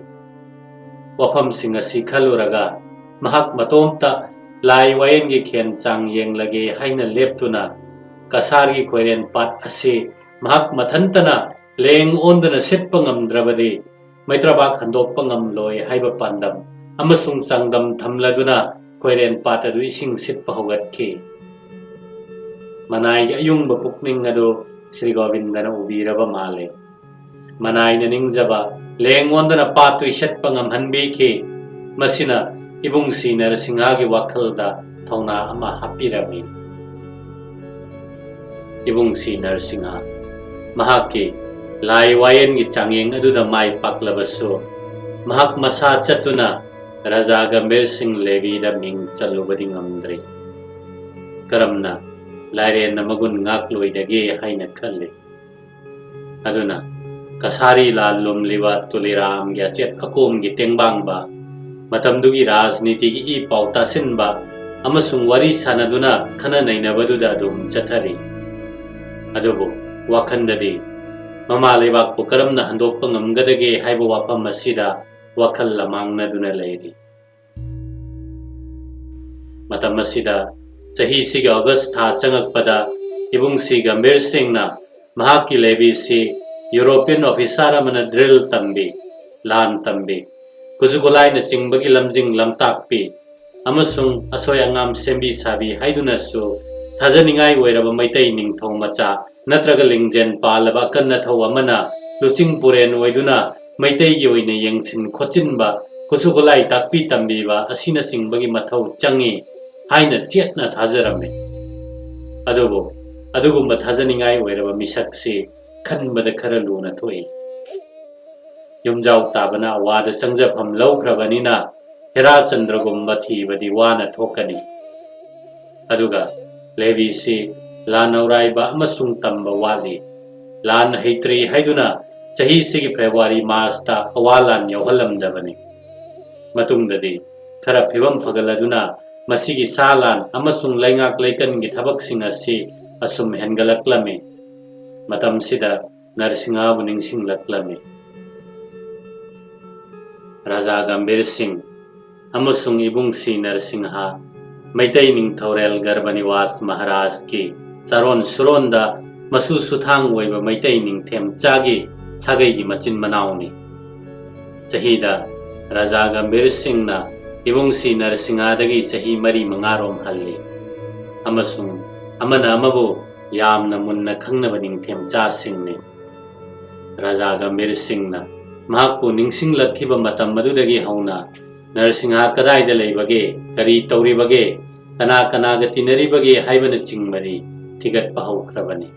ꯋꯥꯐꯝꯁꯤꯡ ꯑꯁꯤ ꯈꯜꯂꯨꯔꯒ, ꯃꯍꯥꯛ ꯃꯇꯣꯝꯇ ꯂꯥꯏ ꯋꯥꯌꯦꯜꯒꯤ ꯈꯦꯟ ꯆꯥꯡ ꯌꯦꯡꯂꯒꯦ ꯍꯥꯏꯅ ꯂꯦꯞꯇꯨꯅ, ꯀꯁꯥꯔꯒꯤ ꯈꯣꯏꯔꯦꯟ ꯄꯥꯠ ꯑꯁꯤ ꯃꯍꯥꯛ ꯃꯊꯟꯇꯅ ꯂꯦꯡ ꯑꯣꯟꯗꯨꯅ ꯁꯤꯠꯄ ꯉꯝꯗ꯭ꯔꯕꯗꯤ, ꯃꯩꯇ꯭ꯔꯕꯥꯛ ꯍꯟꯗꯣꯛꯄ ꯉꯝꯂꯣꯏ ꯍꯥꯏꯕ ꯄꯥꯟꯗꯝ ꯑꯃꯁꯨꯡ ꯆꯥꯡꯗꯝ ꯊꯝꯂꯗꯨꯅ, ꯈꯣꯏꯔꯦꯟ ꯄꯥꯠ ꯑꯗꯨ ꯏꯁꯤꯡ ꯁꯤꯠꯄ ꯍꯧꯒꯠꯈꯤ꯫ ꯃꯅꯥꯏꯒꯤ ꯑꯌꯨꯡꯕ ꯄꯨꯛꯅꯤꯡ ꯑꯗꯨ ꯁ꯭ꯔꯤ ꯒꯣꯕꯤꯟꯗꯅ ꯎꯕꯤꯔꯕ ꯃꯥꯜꯂꯦ꯫ ꯃꯅꯥꯏꯅ ꯅꯤꯡꯖꯕ ꯂꯦꯡ ꯑꯣꯟꯗꯅ ꯄꯥꯠꯇꯨ ꯏꯁꯠꯄ ꯉꯝꯍꯟꯕꯤꯈꯤ꯫ ꯃꯁꯤꯅ ꯏꯕꯨꯡ ꯁꯤ ꯅꯔꯁꯤꯡꯍꯒꯤ ꯋꯥꯈꯜꯗ ꯊꯧꯅꯥ ꯑꯃ ꯍꯥꯞꯄꯤꯔꯝꯃꯤ꯫ ꯏꯕꯨꯡ ꯁꯤ ꯅꯔꯁꯤꯡꯍ ꯃꯍꯥꯛꯀꯤ ꯂꯥꯏ ꯋꯥꯌꯦꯜꯒꯤ ꯆꯥꯡꯌꯦꯡ ꯑꯗꯨꯗ ꯃꯥꯏ ꯄꯥꯛꯂꯕꯁꯨ, ꯃꯍꯥꯛ ꯃꯁꯥ ꯆꯠꯇꯨꯅ ꯔꯥꯖꯥ ꯒꯝꯚꯤꯔ ꯁꯤꯡ ꯂꯦꯕꯤꯗ ꯃꯤꯡ ꯆꯜꯂꯨꯕꯗꯤ ꯉꯝꯗ꯭ꯔꯤ꯫ ꯀꯔꯝꯅ ꯂꯥꯏꯔꯦꯟꯅ ꯃꯒꯨꯟ ꯉꯥꯛꯂꯣꯏꯗꯒꯦ ꯍꯥꯏꯅ ꯈꯜꯂꯤ꯫ ꯑꯗꯨꯅ ꯀꯁꯥꯔꯤ ꯂꯥꯜ ꯂꯨꯝꯂꯤꯕ ꯇꯨꯂꯤꯔꯥꯝꯒꯤ ꯑꯆꯦꯠ ꯑꯀꯣꯝꯒꯤ ꯇꯦꯡꯕꯥꯡꯕ, ꯃꯇꯝꯗꯨꯒꯤ ꯔꯥꯖꯅꯤꯇꯤꯒꯤ ꯏ ꯄꯥꯎ ꯇꯥꯁꯤꯟꯕ ꯑꯃꯁꯨꯡ ꯋꯥꯔꯤ ꯁꯥꯟꯅꯗꯨꯅ ꯈꯟꯅ ꯅꯩꯅꯕꯗꯨꯗ ꯑꯗꯨꯝ ꯆꯠꯊꯔꯤ꯫ ꯑꯗꯨꯕꯨ ꯋꯥꯈꯜꯗꯗꯤ ꯃꯃꯥ ꯂꯩꯕꯥꯛꯄꯨ ꯀꯔꯝꯅ ꯍꯟꯗꯣꯛꯄ ꯉꯝꯒꯗꯒꯦ ꯍꯥꯏꯕ ꯋꯥꯐꯝ ꯑꯁꯤꯗ ꯋꯥꯈꯜ ꯂꯃꯥꯡꯅꯗꯨꯅ ꯂꯩꯔꯤ꯫ ꯃꯇꯝ ꯑꯁꯤꯗ ꯆꯍꯤꯁꯤꯒꯤ ꯑꯣꯒꯁ ꯊꯥ ꯆꯪꯉꯛꯄꯗ ꯏꯕꯨꯡ ꯁꯤ ꯒꯝꯚꯤꯔ ꯁꯤꯡꯅ ꯃꯍꯥꯛꯀꯤ ꯂꯦꯕꯤꯁꯤ ꯌꯨꯔꯣꯄꯤꯌꯟ ꯑꯣꯐꯤꯁꯥꯔ ꯑꯃꯅ ꯗ꯭ꯔꯤꯜ ꯇꯝꯕꯤ, ꯂꯥꯟ ꯇꯝꯕꯤ, ꯈꯨꯠꯁꯨ ꯈꯨꯠꯂꯥꯏꯅꯆꯤꯡꯕꯒꯤ ꯂꯝꯖꯤꯡ ꯂꯝꯇꯥꯛꯄꯤ ꯑꯃꯁꯨꯡ ꯑꯁꯣꯏ ꯑꯉꯥꯝ ꯁꯦꯝꯕꯤ ꯁꯥꯕꯤ ꯍꯥꯏꯗꯨꯅꯁꯨ ꯊꯥꯖꯅꯤꯡꯉꯥꯏ ꯑꯣꯏꯔꯕ ꯃꯩꯇꯩ ꯅꯤꯡꯊꯧ ꯃꯆꯥ ꯅꯠꯇ꯭ꯔꯒ ꯂꯤꯡꯖꯦꯜ ꯄꯥꯜꯂꯕ ꯑꯀꯟ ꯑꯊꯧ ꯑꯃꯅ ꯂꯨꯆꯤꯡ ꯄꯨꯔꯦꯟ ꯑꯣꯏꯗꯨꯅ ꯃꯩꯇꯩꯒꯤ ꯑꯣꯏꯅ ꯌꯦꯡꯁꯤꯟ ꯈꯣꯠꯆꯤꯟꯕ, ꯈꯨꯠꯁꯨ ꯈꯨꯠꯂꯥꯏ ꯇꯥꯛꯄꯤ ꯇꯝꯕꯤꯕ ꯑꯁꯤꯅꯆꯤꯡꯕꯒꯤ ꯃꯊꯧ ꯆꯪꯏ ꯍꯥꯏꯅ ꯆꯦꯠꯅ ꯊꯥꯖꯔꯝꯃꯤ꯫ ꯑꯗꯨꯕꯨ ꯑꯗꯨꯒꯨꯝꯕ ꯊꯥꯖꯅꯤꯡꯉꯥꯏ ꯑꯣꯏꯔꯕ ꯃꯤꯁꯛꯁꯤ ꯈꯟꯕꯗ ꯈꯔ ꯂꯨꯅ ꯊꯣꯛꯏ꯫ ꯌꯨꯝꯖꯥꯎ ꯇꯥꯕꯅ ꯑꯋꯥꯗ ꯆꯪꯖꯐꯝ ꯂꯧꯈ꯭ꯔꯕꯅꯤꯅ ꯍꯦꯔꯥꯆꯟꯗ꯭ꯔꯒꯨꯝꯕ ꯊꯤꯕꯗꯤ ꯋꯥꯅ ꯊꯣꯛꯀꯅꯤ꯫ ꯑꯗꯨꯒ ꯂꯦꯕꯤꯁꯤ ꯂꯥꯟꯅꯧꯔꯥꯏꯕ ꯑꯃꯁꯨꯡ ꯇꯝꯕ ꯋꯥꯠꯂꯤ꯫ ꯂꯥꯟ ꯍꯩꯇ꯭ꯔꯤ ꯍꯥꯏꯗꯨꯅ ꯆꯍꯤꯁꯤꯒꯤ ꯐꯦꯕ꯭ꯔꯨꯋꯥꯔꯤ ꯃꯥꯔꯆꯇ ꯑꯋꯥ ꯂꯥꯟ ꯌꯥꯎꯍꯜꯂꯝꯗꯕꯅꯤ꯫ ꯃꯇꯨꯡꯗꯗꯤ ꯈꯔ ꯐꯤꯕꯝ ꯐꯒꯠꯂꯗꯨꯅ ꯃꯁꯤꯒꯤ ꯁꯥ ꯂꯥꯟ ꯑꯃꯁꯨꯡ ꯂꯩꯉꯥꯛ ꯂꯩꯀꯟꯒꯤ ꯊꯕꯛꯁꯤꯡ ꯑꯁꯤ ꯑꯁꯨꯝ ꯍꯦꯟꯒꯠꯂꯛꯂꯝꯃꯤ꯫ ꯃꯇꯝꯁꯤꯗ ꯅꯔꯁꯤꯡꯍꯥꯕꯨ ꯅꯤꯡꯁꯤꯡꯂꯛꯂꯝꯃꯤ꯫ ꯔꯥꯖꯥ ꯒꯝꯚꯤꯔ ꯁꯤꯡ ꯑꯃꯁꯨꯡ ꯏꯕꯨꯡꯁꯤ ꯅꯔꯁꯤꯡꯍ, ꯃꯩꯇꯩ ꯅꯤꯡꯊꯧꯔꯦꯜ ꯒꯔꯚꯅꯤꯋꯥꯁ ꯃꯍꯥꯔꯥꯖꯀꯤ ꯆꯥꯔꯣꯟ ꯁꯨꯔꯣꯟꯗ ꯃꯁꯨ ꯁꯨꯊꯥꯡ ꯑꯣꯏꯕ ꯃꯩꯇꯩ ꯅꯤꯡꯊꯦꯝꯆꯥꯒꯤ ꯁꯥꯒꯩꯒꯤ ꯃꯆꯤꯟ ꯃꯅꯥꯎꯅꯤ꯫ ꯆꯍꯤꯗ ꯔꯥꯖꯥ ꯒꯝꯚꯤꯔ ꯁꯤꯡꯅ ꯏꯕꯨꯡꯁꯤ ꯅꯔꯁꯤꯡꯍꯗꯒꯤ ꯆꯍꯤ ꯃꯔꯤ ꯃꯉꯥꯔꯣꯝ ꯍꯜꯂꯤ꯫ ꯑꯃꯁꯨꯡ ꯑꯃꯅ ꯑꯃꯕꯨ ꯌꯥꯝꯅ ꯃꯨꯟꯅ ꯈꯪꯅꯕ ꯅꯤꯡꯊꯦꯝꯆꯥꯁꯤꯡꯅꯤ꯫ ꯔꯥꯖꯥ ꯒꯝꯚꯤꯔ ꯁꯤꯡꯅ ꯃꯍꯥꯛꯄꯨ ꯅꯤꯡꯁꯤꯡꯂꯛꯈꯤꯕ ꯃꯇꯝ ꯑꯗꯨꯗꯒꯤ ꯍꯧꯅ ꯅꯔꯁꯤꯡꯍ ꯀꯗꯥꯏꯗ ꯂꯩꯕꯒꯦ, ꯀꯔꯤ ꯇꯧꯔꯤꯕꯒꯦ, ꯀꯅꯥ ꯀꯅꯥꯒ ꯇꯤꯟꯅꯔꯤꯕꯒꯦ ꯍꯥꯏꯕꯅꯆꯤꯡꯕꯗꯤ ꯊꯤꯒꯠꯄ ꯍꯧꯈ꯭ꯔꯕꯅꯤ꯫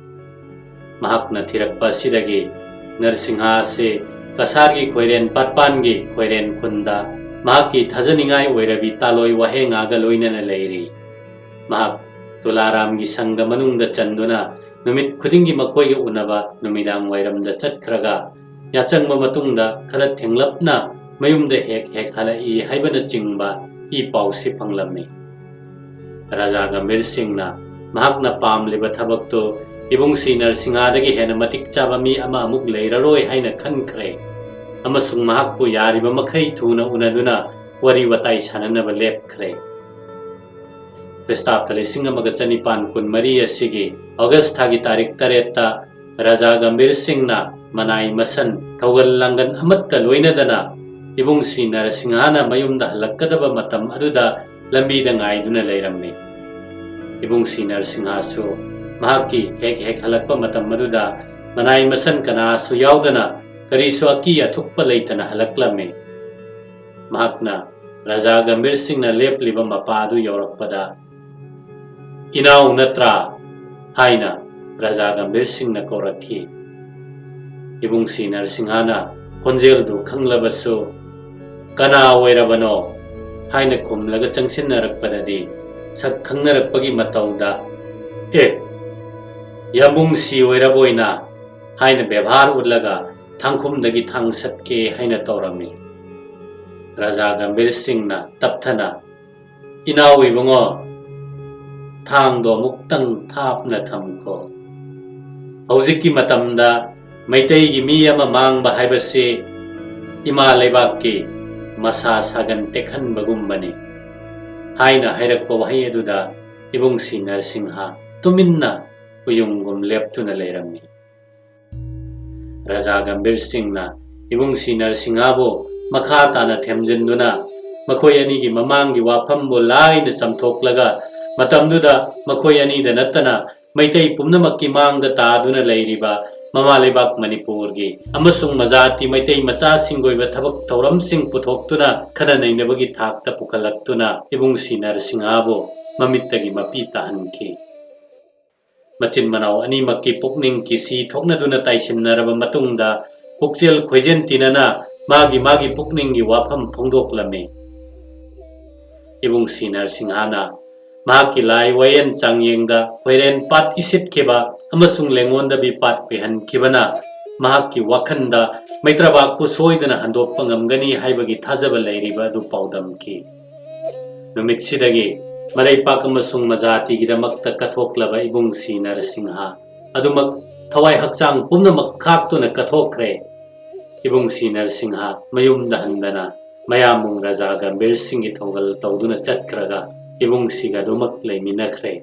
ꯃꯍꯥꯛꯅ ꯊꯤꯔꯛꯄ ꯑꯁꯤꯗꯒꯤ ꯅꯔꯁꯤꯡꯍ ꯑꯁꯤ ꯀꯁꯥꯔꯒꯤ ꯈꯣꯏꯔꯦꯟ ꯄꯥꯠꯄꯥꯟꯒꯤ ꯈꯣꯏꯔꯦꯟ ꯈꯨꯟꯗ ꯃꯍꯥꯛꯀꯤ ꯊꯥꯖꯅꯤꯡꯉꯥꯏ ꯑꯣꯏꯔꯕꯤ ꯇꯥꯂꯣꯏ ꯋꯥꯍꯦꯡꯉꯥꯒ ꯂꯣꯏꯅꯅ ꯂꯩꯔꯤ꯫ ꯃꯍꯥꯛ ꯇꯨꯂꯥꯔꯥꯝꯒꯤ ꯁꯪꯒ ꯃꯅꯨꯡꯗ ꯆꯟꯗꯨꯅ ꯅꯨꯃꯤꯠ ꯈꯨꯗꯤꯡꯒꯤ ꯃꯈꯣꯏꯒ ꯎꯅꯕ ꯅꯨꯃꯤꯗꯥꯡ ꯋꯥꯏꯔꯝꯗ ꯆꯠꯈ꯭ꯔꯒ, ꯌꯥꯆꯪꯕ ꯃꯇꯨꯡꯗ ꯈꯔ ꯊꯦꯡꯂꯞꯅ ꯃꯌꯨꯝꯗ ꯍꯦꯛ ꯍꯦꯛ ꯍꯜꯂꯛꯏ ꯍꯥꯏꯕꯅꯆꯤꯡꯕ ꯏ ꯄꯥꯎꯁꯤ ꯐꯪꯂꯝꯃꯤ꯫ ꯔꯥꯖꯥ ꯒꯝꯚꯤꯔ ꯁꯤꯡꯅ ꯃꯍꯥꯛꯅ ꯄꯥꯝꯂꯤꯕ ꯊꯕꯛꯇꯨ ꯏꯕꯨꯡꯁꯤ ꯅꯔꯁꯤꯡꯍꯗꯒꯤ ꯍꯦꯟꯅ ꯃꯇꯤꯛ ꯆꯥꯕ ꯃꯤ ꯑꯃ ꯑꯃꯨꯛ ꯂꯩꯔꯔꯣꯏ ꯍꯥꯏꯅ ꯈꯟꯈ꯭ꯔꯦ, ꯑꯃꯁꯨꯡ ꯃꯍꯥꯛꯄꯨ ꯌꯥꯔꯤꯕ ꯃꯈꯩ ꯊꯨꯅ ꯎꯅꯗꯨꯅ ꯋꯥꯔꯤ ꯋꯥꯇꯥꯏ ꯁꯥꯟꯅꯅꯕ ꯂꯦꯞꯈ꯭ꯔꯦ꯫ ꯈ꯭ꯔꯤꯁꯇꯥꯕꯇ ꯂꯤꯁꯤꯡ ꯑꯃꯒ ꯆꯅꯤꯄꯥꯟ ꯀꯨꯟꯃꯔꯤ ꯑꯁꯤꯒꯤ ꯑꯣꯒꯁ ꯊꯥꯒꯤ ꯇꯥꯔꯤꯛ ꯇꯔꯦꯠꯇ ꯔꯥꯖꯥ ꯒꯝꯚꯤꯔ ꯁꯤꯡꯅ ꯃꯅꯥꯏ ꯃꯁꯟ, ꯊꯧꯒꯜ ꯂꯥꯡꯒꯜ ꯑꯃꯠꯇ ꯂꯣꯏꯅꯗꯅ ꯏꯕꯨꯡꯁꯤ ꯅꯔꯁꯤꯡꯍꯅ ꯃꯌꯨꯝꯗ ꯍꯜꯂꯛꯀꯗꯕ ꯃꯇꯝ ꯑꯗꯨꯗ ꯂꯝꯕꯤꯗ ꯉꯥꯏꯗꯨꯅ ꯂꯩꯔꯝꯃꯤ꯫ ꯏꯕꯨꯡꯁꯤ ꯅꯔꯁꯤꯡꯍꯁꯨ ꯃꯍꯥꯛꯀꯤ ꯍꯦꯛ ꯍꯦꯛ ꯍꯜꯂꯛꯄ ꯃꯇꯝ ꯑꯗꯨꯗ ꯃꯅꯥꯏ ꯃꯁꯟ ꯀꯅꯥꯁꯨ ꯌꯥꯎꯗꯅ ꯀꯔꯤꯁꯨ ꯑꯀꯤ ꯑꯊꯨꯛꯄ ꯂꯩꯇꯅ ꯍꯜꯂꯛꯂꯝꯃꯤ꯫ ꯃꯍꯥꯛꯅ ꯔꯥꯖꯥ ꯒꯝꯚꯤꯔ ꯁꯤꯡꯅ ꯂꯦꯞꯂꯤꯕ ꯃꯄꯥ ꯑꯗꯨ ꯌꯧꯔꯛꯄꯗ, "ꯏꯅꯥꯎ ꯅꯠꯇ꯭ꯔꯥ?" ꯍꯥꯏꯅ ꯔꯥꯖꯥ ꯒꯝꯚꯤꯔ ꯁꯤꯡꯅ ꯀꯧꯔꯛꯈꯤ꯫ ꯏꯕꯨꯡꯁꯤ ꯅꯔꯁꯤꯡꯍꯅ ꯈꯣꯟꯖꯦꯜꯗꯨ ꯈꯪꯂꯕꯁꯨ, "ꯀꯅꯥ ꯑꯣꯏꯔꯕꯅꯣ?" ꯍꯥꯏꯅ ꯈꯨꯝꯂꯒ ꯆꯪꯁꯤꯟꯅꯔꯛꯄꯗꯗꯤ, ꯁꯛ ꯈꯪꯅꯔꯛꯄꯒꯤ ꯃꯇꯧꯗ, "ꯑꯦ, ꯌꯥꯝꯕꯨꯡꯁꯤ ꯑꯣꯏꯔꯕꯣꯏꯅ?" ꯍꯥꯏꯅ ꯕꯦꯕꯥꯔ ꯎꯠꯂꯒ ꯊꯥꯡꯈꯨꯝꯗꯒꯤ ꯊꯥꯡ ꯁꯠꯀꯦ ꯍꯥꯏꯅ ꯇꯧꯔꯝꯃꯤ꯫ ꯔꯥꯖꯥ ꯒꯝꯚꯤꯔ ꯁꯤꯡꯅ ꯇꯞꯊꯅ, "ꯏꯅꯥꯎ ꯏꯕꯨꯡꯉꯣ, ꯊꯥꯡꯗꯣ ꯑꯃꯨꯛꯇꯪ ꯊꯥꯞꯅ ꯊꯝꯈꯣ꯫ ꯍꯧꯖꯤꯛꯀꯤ ꯃꯇꯝꯗ ꯃꯩꯇꯩꯒꯤ ꯃꯤ ꯑꯃ ꯃꯥꯡꯕ ꯍꯥꯏꯕꯁꯤ ꯏꯃꯥ ꯂꯩꯕꯥꯛꯀꯤ ꯃꯁꯥ ꯁꯥꯒꯟ ꯇꯦꯛꯍꯟꯕꯒꯨꯝꯕꯅꯤ" ꯍꯥꯏꯅ ꯍꯥꯏꯔꯛꯄ ꯋꯥꯍꯩ ꯑꯗꯨꯗ ꯏꯕꯨꯡ ꯁꯤ ꯅꯔꯁꯤꯡꯍ ꯇꯨꯃꯤꯟꯅ ꯎꯌꯨꯡꯒꯨꯝ ꯂꯦꯞꯇꯨꯅ ꯂꯩꯔꯝꯃꯤ꯫ ꯔꯥꯖꯥ ꯒꯝꯚꯤꯔ ꯁꯤꯡꯅ ꯏꯕꯨꯡ ꯁꯤ ꯅꯔꯁꯤꯡꯍꯕꯨ ꯃꯈꯥ ꯇꯥꯅ ꯊꯦꯝꯖꯤꯟꯗꯨꯅ ꯃꯈꯣꯏ ꯑꯅꯤꯒꯤ ꯃꯃꯥꯡꯒꯤ ꯋꯥꯐꯝꯕꯨ ꯂꯥꯏꯅ ꯆꯥꯝꯊꯣꯛꯂꯒ, ꯃꯇꯝꯗꯨꯗ ꯃꯈꯣꯏ ꯑꯅꯤꯗ ꯅꯠꯇꯅ ꯃꯩꯇꯩ ꯄꯨꯝꯅꯃꯛꯀꯤ ꯃꯥꯡꯗ ꯇꯥꯗꯨꯅ ꯂꯩꯔꯤꯕ ꯃꯃꯥ ꯂꯩꯕꯥꯛ ꯃꯅꯤꯄꯨꯔꯒꯤ ꯑꯃꯁꯨꯡ ꯃꯖꯥꯇꯤ ꯃꯩꯇꯩ ꯃꯆꯥꯁꯤꯡꯒꯤ ꯑꯣꯏꯕ ꯊꯕꯛ ꯊꯧꯔꯝꯁꯤꯡ ꯄꯨꯊꯣꯛꯇꯨꯅ ꯈꯟꯅ ꯅꯩꯅꯕꯒꯤ ꯊꯥꯛꯇ ꯄꯨꯈꯠꯂꯛꯇꯨꯅ ꯏꯕꯨꯡ ꯁꯤ ꯅꯔꯁꯤꯡꯍꯕꯨ ꯃꯃꯤꯠꯇꯒꯤ ꯃꯄꯤ ꯇꯥꯍꯟꯈꯤ꯫ ꯃꯆꯤꯟ ꯃꯅꯥꯎ ꯑꯅꯤꯃꯛꯀꯤ ꯄꯨꯛꯅꯤꯡ ꯀꯤꯁꯤ ꯊꯣꯛꯅꯗꯨꯅ ꯇꯥꯏꯁꯤꯟꯅꯔꯕ ꯃꯇꯨꯡꯗ, ꯄꯨꯛꯆꯦꯜ ꯈꯣꯏꯖꯦꯜ ꯇꯤꯟꯅꯅ ꯃꯥꯒꯤ ꯃꯥꯒꯤ ꯄꯨꯛꯅꯤꯡꯒꯤ ꯋꯥꯐꯝ ꯐꯣꯡꯗꯣꯛꯂꯝꯃꯤ꯫ ꯏꯕꯨꯡ ꯁꯤ ꯅꯔꯁꯤꯡꯍꯅ ꯃꯍꯥꯛꯀꯤ ꯂꯥꯏ ꯋꯥꯌꯦꯜ ꯆꯥꯡꯌꯦꯡꯗ ꯈꯣꯏꯔꯦꯟ ꯄꯥꯠ ꯏꯁꯤꯠꯈꯤꯕ ꯑꯃꯁꯨꯡ ꯂꯦꯡꯉꯣꯟꯗꯕꯤ ꯄꯥꯠ ꯄꯦꯍꯟꯈꯤꯕꯅ ꯃꯍꯥꯛꯀꯤ ꯋꯥꯈꯜꯗ ꯃꯩꯇ꯭ꯔꯕꯥꯛꯄꯨ ꯁꯣꯏꯗꯅ ꯍꯟꯗꯣꯛꯄ ꯉꯝꯒꯅꯤ ꯍꯥꯏꯕꯒꯤ ꯊꯥꯖꯕ ꯂꯩꯔꯤꯕ ꯑꯗꯨ ꯄꯥꯎꯗꯝꯈꯤ꯫ ꯅꯨꯃꯤꯠꯁꯤꯗꯒꯤ ꯃꯔꯩꯄꯥꯛ ꯑꯃꯁꯨꯡ ꯃꯖꯥꯇꯤꯒꯤꯗꯃꯛꯇ ꯀꯠꯊꯣꯛꯂꯕ ꯏꯕꯨꯡ ꯁꯤ ꯅꯔꯁꯤꯡꯍ ꯑꯗꯨꯃꯛ ꯊꯋꯥꯏ ꯍꯛꯆꯥꯡ ꯄꯨꯝꯅꯃꯛ ꯈꯥꯛꯇꯨꯅ ꯀꯠꯊꯣꯛꯈ꯭ꯔꯦ꯫ ꯏꯕꯨꯡ ꯁꯤ ꯅꯔꯁꯤꯡꯍ ꯃꯌꯨꯝꯗ ꯍꯟꯗꯅ ꯃꯌꯥꯝꯕꯨꯡ ꯔꯥꯖꯥ ꯒꯝꯚꯤꯔ ꯁꯤꯡꯒꯤ ꯊꯧꯒꯜ ꯇꯧꯗꯨꯅ ꯆꯠꯈ꯭ꯔꯒ ꯏꯕꯨꯡ ꯁꯤꯒ ꯑꯗꯨꯃꯛ ꯂꯩꯃꯤꯟꯅꯈ꯭ꯔꯦ꯫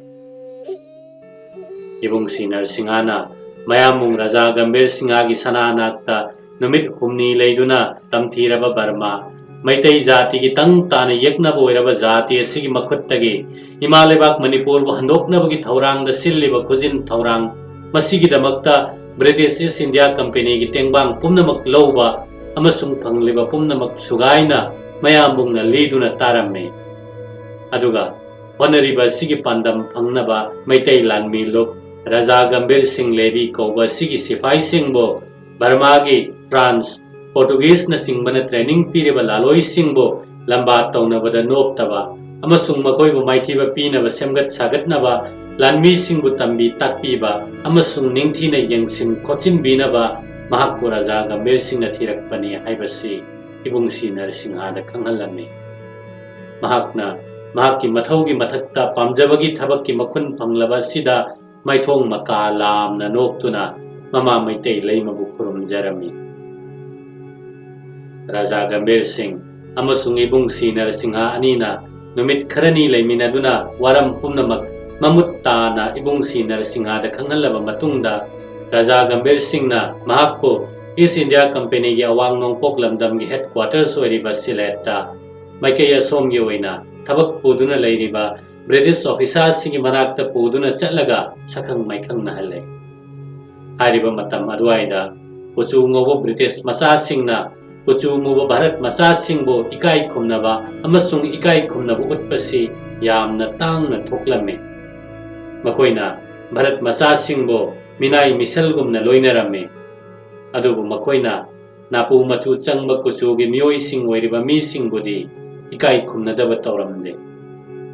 ꯏꯕꯨꯡ ꯁꯤ ꯅꯔꯁꯤꯡꯍꯅ ꯃꯌꯥꯝꯕꯨꯡ ꯔꯥꯖꯥ ꯒꯝꯚꯤꯔ ꯁꯤꯡꯍꯒꯤ ꯁꯅꯥ ꯅꯥꯛꯇ ꯅꯨꯃꯤꯠ ꯍꯨꯝꯅꯤ ꯂꯩꯗꯨꯅ ꯇꯝꯊꯤꯔꯕ ꯕꯔꯃꯥ, ꯃꯩꯇꯩ ꯖꯥꯇꯤꯒꯤ ꯇꯪ ꯇꯥꯅ ꯌꯦꯛꯅꯕ ꯑꯣꯏꯔꯕ ꯖꯥꯇꯤ ꯑꯁꯤꯒꯤ ꯃꯈꯨꯠꯇꯒꯤ ꯏꯃꯥ ꯂꯩꯕꯥꯛ ꯃꯅꯤꯄꯨꯔꯕꯨ ꯍꯟꯗꯣꯛꯅꯕꯒꯤ ꯊꯧꯔꯥꯡꯗ ꯁꯤꯜꯂꯤꯕ ꯈꯨꯖꯤꯟ ꯊꯧꯔꯥꯡ, ꯃꯁꯤꯒꯤꯗꯃꯛꯇ ꯕ꯭ꯔꯤꯇꯤꯁ ꯏꯁ ꯏꯟꯗꯤꯌꯥ ꯀꯝꯄꯦꯅꯤꯒꯤ ꯇꯦꯡꯕꯥꯡ ꯄꯨꯝꯅꯃꯛ ꯂꯧꯕ ꯑꯃꯁꯨꯡ ꯐꯪꯂꯤꯕ ꯄꯨꯝꯅꯃꯛ ꯁꯨꯒꯥꯏꯅ ꯃꯌꯥꯝꯕꯨꯡꯅ ꯂꯤꯗꯨꯅ ꯇꯥꯔꯝꯃꯤ꯫ ꯑꯗꯨꯒ ꯍꯣꯠꯅꯔꯤꯕ ꯑꯁꯤꯒꯤ ꯄꯥꯟꯗꯝ ꯐꯪꯅꯕ ꯃꯩꯇꯩ ꯂꯥꯟꯃꯤ ꯂꯨꯞ ꯔꯥꯖꯥ ꯒꯝꯚꯤꯔ ꯁꯤꯡ ꯂꯦꯕꯤ ꯀꯧꯕ ꯑꯁꯤꯒꯤ ꯁꯤꯐꯥꯏꯁꯤꯡꯕꯨ ꯕꯔꯃꯥꯒꯤ, ꯐ꯭ꯔꯥꯟꯁ, ꯄꯣꯔꯇꯨꯒꯤꯖꯅꯆꯤꯡꯕꯅ ꯇ꯭ꯔꯦꯅꯤꯡ ꯄꯤꯔꯤꯕ ꯂꯥꯂꯣꯏꯁꯤꯡꯕꯨ ꯂꯝꯕꯥ ꯇꯧꯅꯕꯗ ꯅꯣꯞꯇꯕ ꯑꯃꯁꯨꯡ ꯃꯈꯣꯏꯕꯨ ꯃꯥꯏꯊꯤꯕ ꯄꯤꯅꯕ ꯁꯦꯝꯒꯠ ꯁꯥꯒꯠꯅꯕ ꯂꯥꯟꯃꯤꯁꯤꯡꯕꯨ ꯇꯝꯕꯤ ꯇꯥꯛꯄꯤꯕ ꯑꯃꯁꯨꯡ ꯅꯤꯡꯊꯤꯅ ꯌꯦꯡꯁꯤꯟ ꯈꯣꯠꯆꯤꯟꯕꯤꯅꯕ ꯃꯍꯥꯛꯄꯨ ꯔꯥꯖꯥ ꯒꯝꯚꯤꯔ ꯁꯤꯡꯅ ꯊꯤꯔꯛꯄꯅꯤ ꯍꯥꯏꯕꯁꯤ ꯏꯕꯨꯡ ꯁꯤ ꯅꯔꯁꯤꯡꯍꯗ ꯈꯪꯍꯜꯂꯝꯃꯤ꯫ ꯃꯍꯥꯛꯅ ꯃꯍꯥꯛꯀꯤ ꯃꯊꯧꯒꯤ ꯃꯊꯛꯇ ꯄꯥꯝꯖꯕꯒꯤ ꯊꯕꯛꯀꯤ ꯃꯈꯨꯟ ꯐꯪꯂꯕ ꯑꯁꯤꯗ ꯃꯥꯏꯊꯣꯡ ꯃꯀꯥ ꯂꯥꯝꯅ ꯅꯣꯛꯇꯨꯅ ꯃꯃꯥ ꯃꯩꯇꯩ ꯂꯩꯃꯕꯨ ꯈꯨꯔꯨꯝꯖꯔꯝꯃꯤ꯫ ꯔꯥꯖꯥ ꯒꯝꯚꯤꯔ ꯁꯤꯡ ꯑꯃꯁꯨꯡ ꯏꯕꯨꯡ ꯁꯤ ꯅꯔꯁꯤꯡꯍ ꯑꯅꯤꯅ ꯅꯨꯃꯤꯠ ꯈꯔꯅꯤ ꯂꯩꯃꯤꯟꯅꯗꯨꯅ ꯋꯥꯔꯝ ꯄꯨꯝꯅꯃꯛ ꯃꯃꯨꯠ ꯇꯥꯅ ꯏꯕꯨꯡ ꯁꯤ ꯅꯔꯁꯤꯡꯍꯗ ꯈꯪꯍꯜꯂꯕ ꯃꯇꯨꯡꯗ, ꯔꯥꯖꯥ ꯒꯝꯚꯤꯔ ꯁꯤꯡꯅ ꯃꯍꯥꯛꯄꯨ ꯏꯁ ꯏꯟꯗꯤꯌꯥ ꯀꯝꯄꯦꯅꯤꯒꯤ ꯑꯋꯥꯡ ꯅꯣꯡꯄꯣꯛ ꯂꯝꯗꯝꯒꯤ headquarters ꯑꯣꯏꯔꯤꯕ ꯁꯤꯂꯦꯠꯇ ꯃꯥꯏꯀꯩ ꯑꯁꯣꯝꯒꯤ ꯑꯣꯏꯅ ꯊꯕꯛ ꯄꯨꯗꯨꯅ ꯂꯩꯔꯤꯕ ꯕ꯭ꯔꯤꯇꯤꯁ ꯑꯣꯐꯤꯁꯥꯔꯁꯤꯡꯒꯤ ꯃꯅꯥꯛꯇ ꯄꯨꯗꯨꯅ ꯆꯠꯂꯒ ꯁꯛꯈꯪ ꯃꯥꯏꯈꯪꯅꯍꯜꯂꯦ꯫ ꯍꯥꯏꯔꯤꯕ ꯃꯇꯝ ꯑꯗꯨꯋꯥꯏꯗ ꯀꯨꯆꯨ ꯉꯧꯕ ꯕ꯭ꯔꯤꯇꯤꯁ ꯃꯆꯥꯁꯤꯡꯅ ꯀꯨꯆꯨ ꯃꯨꯕ ꯚꯥꯔꯠ ꯃꯆꯥꯁꯤꯡꯕꯨ ꯏꯀꯥꯏ ꯈꯨꯝꯅꯕ ꯑꯃꯁꯨꯡ ꯏꯀꯥꯏ ꯈꯨꯝꯅꯕ ꯎꯠꯄꯁꯤ ꯌꯥꯝꯅ ꯇꯥꯡꯅ ꯊꯣꯛꯂꯝꯃꯤ꯫ ꯃꯈꯣꯏꯅ ꯚꯥꯔꯠ ꯃꯆꯥꯁꯤꯡꯕꯨ ꯃꯤꯅꯥꯏ ꯃꯤꯁꯜꯒꯨꯝꯅ ꯂꯣꯏꯅꯔꯝꯃꯤ꯫ ꯑꯗꯨꯕꯨ ꯃꯈꯣꯏꯅ ꯅꯥꯄꯨ ꯃꯆꯨ ꯆꯪꯕ ꯀꯨꯆꯨꯒꯤ ꯃꯤꯑꯣꯏꯁꯤꯡ ꯑꯣꯏꯔꯤꯕ ꯃꯤꯁꯤꯡꯕꯨꯗꯤ ꯏꯀꯥꯏ ꯈꯨꯝꯅꯗꯕ ꯇꯧꯔꯝꯗꯦ꯫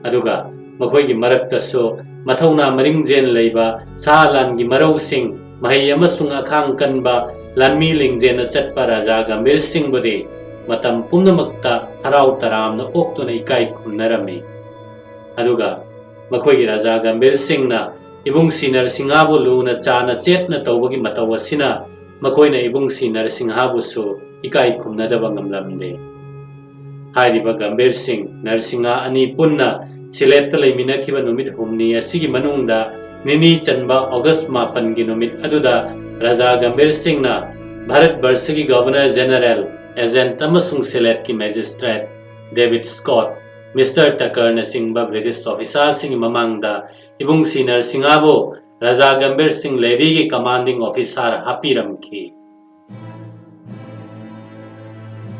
ꯑꯗꯨꯒ ꯃꯈꯣꯏꯒꯤ ꯃꯔꯛꯇꯁꯨ ꯃꯊꯧꯅꯥ ꯃꯔꯤꯡꯖꯦꯟ ꯂꯩꯕ ꯁꯥ ꯂꯥꯟꯒꯤ ꯃꯔꯧꯁꯤꯡ, ꯃꯍꯩ ꯑꯃꯁꯨꯡ ꯑꯈꯥꯡ ꯀꯟꯕ ꯂꯥꯟꯃꯤ ꯂꯤꯡꯖꯦꯜꯅ ꯆꯠꯄ ꯔꯥꯖꯥ ꯒꯝꯚꯤꯔ ꯁꯤꯡꯕꯨꯗꯤ ꯃꯇꯝ ꯄꯨꯝꯅꯃꯛꯇ ꯍꯔꯥꯎ ꯇꯔꯥꯝꯅ ꯑꯣꯛꯇꯨꯅ ꯏꯀꯥꯏ ꯈꯨꯝꯅꯔꯝꯃꯤ꯫ ꯑꯗꯨꯒ ꯃꯈꯣꯏꯒꯤ ꯔꯥꯖꯥ ꯒꯝꯚꯤꯔ ꯁꯤꯡꯅ ꯏꯕꯨꯡ ꯁꯤ ꯅꯔꯁꯤꯡꯍꯕꯨ ꯂꯨꯅ ꯆꯥꯅ ꯆꯦꯠꯅ ꯇꯧꯕꯒꯤ ꯃꯇꯧ ꯑꯁꯤꯅ ꯃꯈꯣꯏꯅ ꯏꯕꯨꯡ ꯁꯤ ꯅꯔꯁꯤꯡꯍꯕꯨꯁꯨ ꯏꯀꯥꯏ ꯈꯨꯝꯅꯗꯕ ꯉꯝꯂꯝꯗꯦ꯫ ꯍꯥꯏꯔꯤꯕ ꯒꯝꯚꯤꯔ ꯁꯤꯡ, ꯅꯔꯁꯤꯡꯍ ꯑꯅꯤ ꯄꯨꯟꯅ ꯁꯤꯂꯦꯠꯇ ꯂꯩꯃꯤꯟꯅꯈꯤꯕ ꯅꯨꯃꯤꯠ ꯍꯨꯝꯅꯤ ꯑꯁꯤꯒꯤ ꯃꯅꯨꯡꯗ, ꯅꯤꯅꯤ ꯆꯟꯕ ꯑꯣꯒꯁ ꯃꯥꯄꯟꯒꯤ ꯅꯨꯃꯤꯠ ꯑꯗꯨꯗ ꯔꯥꯖꯥ ꯒꯝꯚꯤꯔ ꯁꯤꯡꯅ ꯚꯥꯔꯠ ꯕꯔꯁꯒꯤ ꯒꯚꯔꯅꯔ ꯖꯦꯅꯔꯦꯜ, ꯑꯦꯖꯦꯟꯠ ꯑꯃꯁꯨꯡ ꯁꯤꯂꯦꯠꯀꯤ ꯃꯦꯖꯤꯁꯇ꯭ꯔꯦꯠ ꯗꯦꯕꯤꯗ ꯁ꯭ꯀꯣꯠ, ꯃꯤꯁꯇꯔ ꯇꯀꯔꯅꯆꯤꯡꯕ ꯕ꯭ꯔꯤꯇꯤꯁ ꯑꯣꯐꯤꯁꯥꯔꯁꯤꯡꯒꯤ ꯃꯃꯥꯡꯗ ꯏꯕꯨꯡ ꯁꯤ ꯅꯔꯁꯤꯡꯍꯕꯨ ꯔꯥꯖꯥ ꯒꯝꯚꯤꯔ ꯁꯤꯡ ꯂꯦꯚꯤꯒꯤ ꯀꯃꯥꯟꯗꯤꯡ ꯑꯣꯐꯤꯁꯥꯔ ꯍꯥꯞꯄꯤꯔꯝꯈꯤ꯫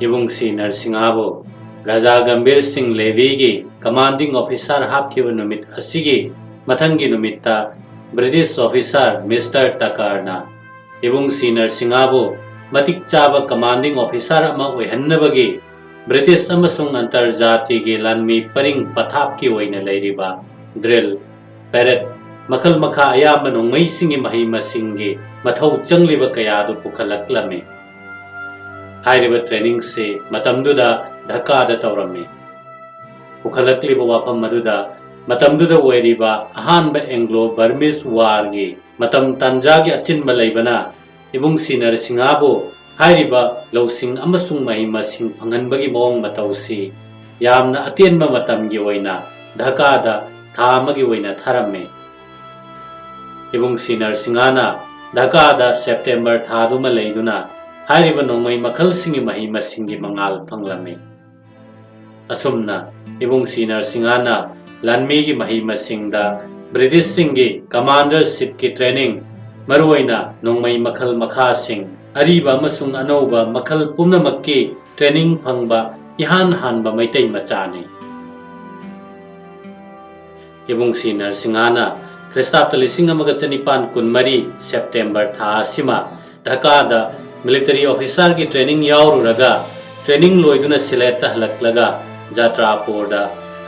ꯏꯕꯨꯡ ꯁꯤ ꯅꯔꯁꯤꯡꯍꯕꯨ ꯔꯥꯖꯥ ꯒꯝꯚꯤꯔ ꯁꯤꯡ ꯂꯦꯚꯤꯒꯤ ꯀꯃꯥꯟꯗꯤꯡ ꯑꯣꯐꯤꯁꯥꯔ ꯍꯥꯞꯈꯤꯕ ꯅꯨꯃꯤꯠ ꯑꯁꯤꯒꯤ ꯃꯊꯪꯒꯤ ꯅꯨꯃꯤꯠꯇ ꯕ꯭ꯔꯤꯇꯤꯁ ꯑꯣꯐꯤꯁꯥꯔ ꯃꯤꯁꯇꯔ ꯇꯀꯔꯅ ꯏꯕꯨꯡ ꯁꯤ ꯅꯔꯁꯤꯡꯍꯕꯨ ꯃꯇꯤꯛ ꯆꯥꯕ ꯀꯃꯥꯟꯗꯤꯡ ꯑꯣꯐꯤꯁꯥꯔ ꯑꯃ ꯑꯣꯏꯍꯟꯅꯕꯒꯤ ꯕ꯭ꯔꯤꯇꯤꯁ ꯑꯃꯁꯨꯡ ꯑꯟꯇꯔꯖꯥꯇꯤꯒꯤ ꯂꯥꯟꯃꯤ ꯄꯔꯤꯡ ꯄꯊꯥꯞꯀꯤ ꯑꯣꯏꯅ ꯂꯩꯔꯤꯕ ꯗ꯭ꯔꯤꯜ ꯄꯦꯔꯦꯗ, ꯃꯈꯜ ꯃꯈꯥ ꯑꯌꯥꯝꯕ ꯅꯣꯡꯃꯩꯁꯤꯡꯒꯤ ꯃꯍꯩ ꯃꯁꯤꯡꯒꯤ ꯃꯊꯧ ꯆꯪꯂꯤꯕ ꯀꯌꯥꯗꯨ ꯄꯨꯈꯠꯂꯛꯂꯝꯃꯤ꯫ ꯍꯥꯏꯔꯤꯕ ꯇ꯭ꯔꯦꯅꯤꯡꯁꯤ ꯃꯇꯝꯗꯨꯗ ꯙꯀꯥꯗ ꯇꯧꯔꯝꯃꯤ꯫ ꯄꯨꯈꯠꯂꯛꯂꯤꯕ ꯋꯥꯐꯝ ꯑꯗꯨꯗ ꯃꯇꯝꯗꯨꯗ ꯑꯣꯏꯔꯤꯕ ꯑꯍꯥꯟꯕ ꯑꯦꯡꯒ꯭ꯂꯣ ꯕꯔꯃꯤꯁ ꯋꯥꯔꯒꯤ ꯃꯇꯝ ꯇꯥꯟꯖꯥꯒꯤ ꯑꯆꯤꯟꯕ ꯂꯩꯕꯅ ꯏꯕꯨꯡ ꯁꯤ ꯅꯔꯁꯤꯡꯍꯕꯨ ꯍꯥꯏꯔꯤꯕ ꯂꯧꯁꯤꯡ ꯑꯃꯁꯨꯡ ꯃꯍꯩ ꯃꯁꯤꯡ ꯐꯪꯍꯟꯕꯒꯤ ꯃꯑꯣꯡ ꯃꯇꯧꯁꯤ ꯌꯥꯝꯅ ꯑꯇꯦꯟꯕ ꯃꯇꯝꯒꯤ ꯑꯣꯏꯅ ꯙꯀꯥꯗ ꯊꯥ ꯑꯃꯒꯤ ꯑꯣꯏꯅ ꯊꯥꯔꯝꯃꯤ꯫ ꯏꯕꯨꯡ ꯁꯤ ꯅꯔꯁꯤꯡꯍꯅ ꯙꯀꯥꯗ ꯁꯦꯞꯇꯦꯝꯕꯔ ꯊꯥꯗꯨꯃ ꯂꯩꯗꯨꯅ ꯍꯥꯏꯔꯤꯕ ꯅꯣꯡꯃꯩ ꯃꯈꯜꯁꯤꯡꯒꯤ ꯃꯍꯩ ꯃꯁꯤꯡꯒꯤ ꯃꯉꯥꯜ ꯐꯪꯂꯝꯃꯤ꯫ ꯑꯁꯨꯝꯅ ꯏꯕꯨꯡ ꯁꯤ ꯅꯔꯁꯤꯡꯍꯅ ꯂꯥꯟꯃꯤꯒꯤ ꯃꯍꯩ ꯃꯁꯤꯡꯗ ꯕ꯭ꯔꯤꯇꯤꯁꯁꯤꯡꯒꯤ ꯀꯃꯥꯟꯗꯔꯁꯤꯞꯀꯤ ꯇ꯭ꯔꯦꯅꯤꯡ, ꯃꯔꯨꯑꯣꯏꯅ ꯅꯣꯡꯃꯩ ꯃꯈꯜ ꯃꯈꯥꯁꯤꯡ, ꯑꯔꯤꯕ ꯑꯃꯁꯨꯡ ꯑꯅꯧꯕ ꯃꯈꯜ ꯄꯨꯝꯅꯃꯛꯀꯤ ꯇ꯭ꯔꯦꯅꯤꯡ ꯐꯪꯕ ꯏꯍꯥꯟ ꯍꯥꯟꯕ ꯃꯩꯇꯩ ꯃꯆꯥꯅꯤ꯫ ꯏꯕꯨꯡ ꯁꯤ ꯅꯔꯁꯤꯡꯍꯅ ꯈ꯭ꯔꯤꯁꯇꯥꯕꯇ ꯂꯤꯁꯤꯡ ꯑꯃꯒ ꯆꯅꯤꯄꯥꯟ ꯀꯨꯟꯃꯔꯤ ꯁꯦꯞꯇꯦꯝꯕꯔ ꯊꯥ ꯑꯁꯤꯃ ꯙꯀꯥꯗ ꯃꯤꯂꯤꯇꯔꯤ ꯑꯣꯐꯤꯁꯥꯔꯒꯤ ꯇ꯭ꯔꯦꯅꯤꯡ ꯌꯥꯎꯔꯨꯔꯒ, ꯇ꯭ꯔꯦꯅꯤꯡ ꯂꯣꯏꯗꯨꯅ ꯁꯤꯂꯦꯠꯇ ꯍꯜꯂꯛꯂꯒ ꯖꯥꯇ꯭ꯔꯥꯄꯨꯔꯗ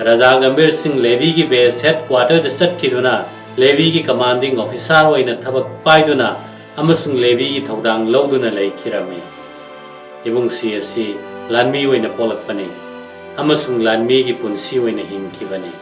ꯔꯥꯖꯥ ꯒꯝꯚꯤꯔ ꯁꯤꯡ ꯂꯦꯚꯤꯒꯤ ꯕꯦꯁ ꯍꯦꯗ ꯀ꯭ꯋꯥꯇꯔꯗ ꯆꯠꯈꯤꯗꯨꯅ ꯂꯦꯚꯤꯒꯤ ꯀꯃꯥꯟꯗꯤꯡ ꯑꯣꯐꯤꯁꯥꯔ ꯑꯣꯏꯅ ꯊꯕꯛ ꯄꯥꯏꯗꯨꯅ ꯑꯃꯁꯨꯡ ꯂꯦꯚꯤꯒꯤ ꯊꯧꯗꯥꯡ ꯂꯧꯗꯨꯅ ꯂꯩꯈꯤꯔꯝꯃꯤ꯫ ꯏꯕꯨꯡ ꯁꯤ ꯑꯁꯤ ꯂꯥꯟꯃꯤ ꯑꯣꯏꯅ ꯄꯣꯛꯂꯛꯄꯅꯤ ꯑꯃꯁꯨꯡ ꯂꯥꯟꯃꯤꯒꯤ ꯄꯨꯟꯁꯤ ꯑꯣꯏꯅ ꯍꯤꯡꯈꯤꯕꯅꯤ꯫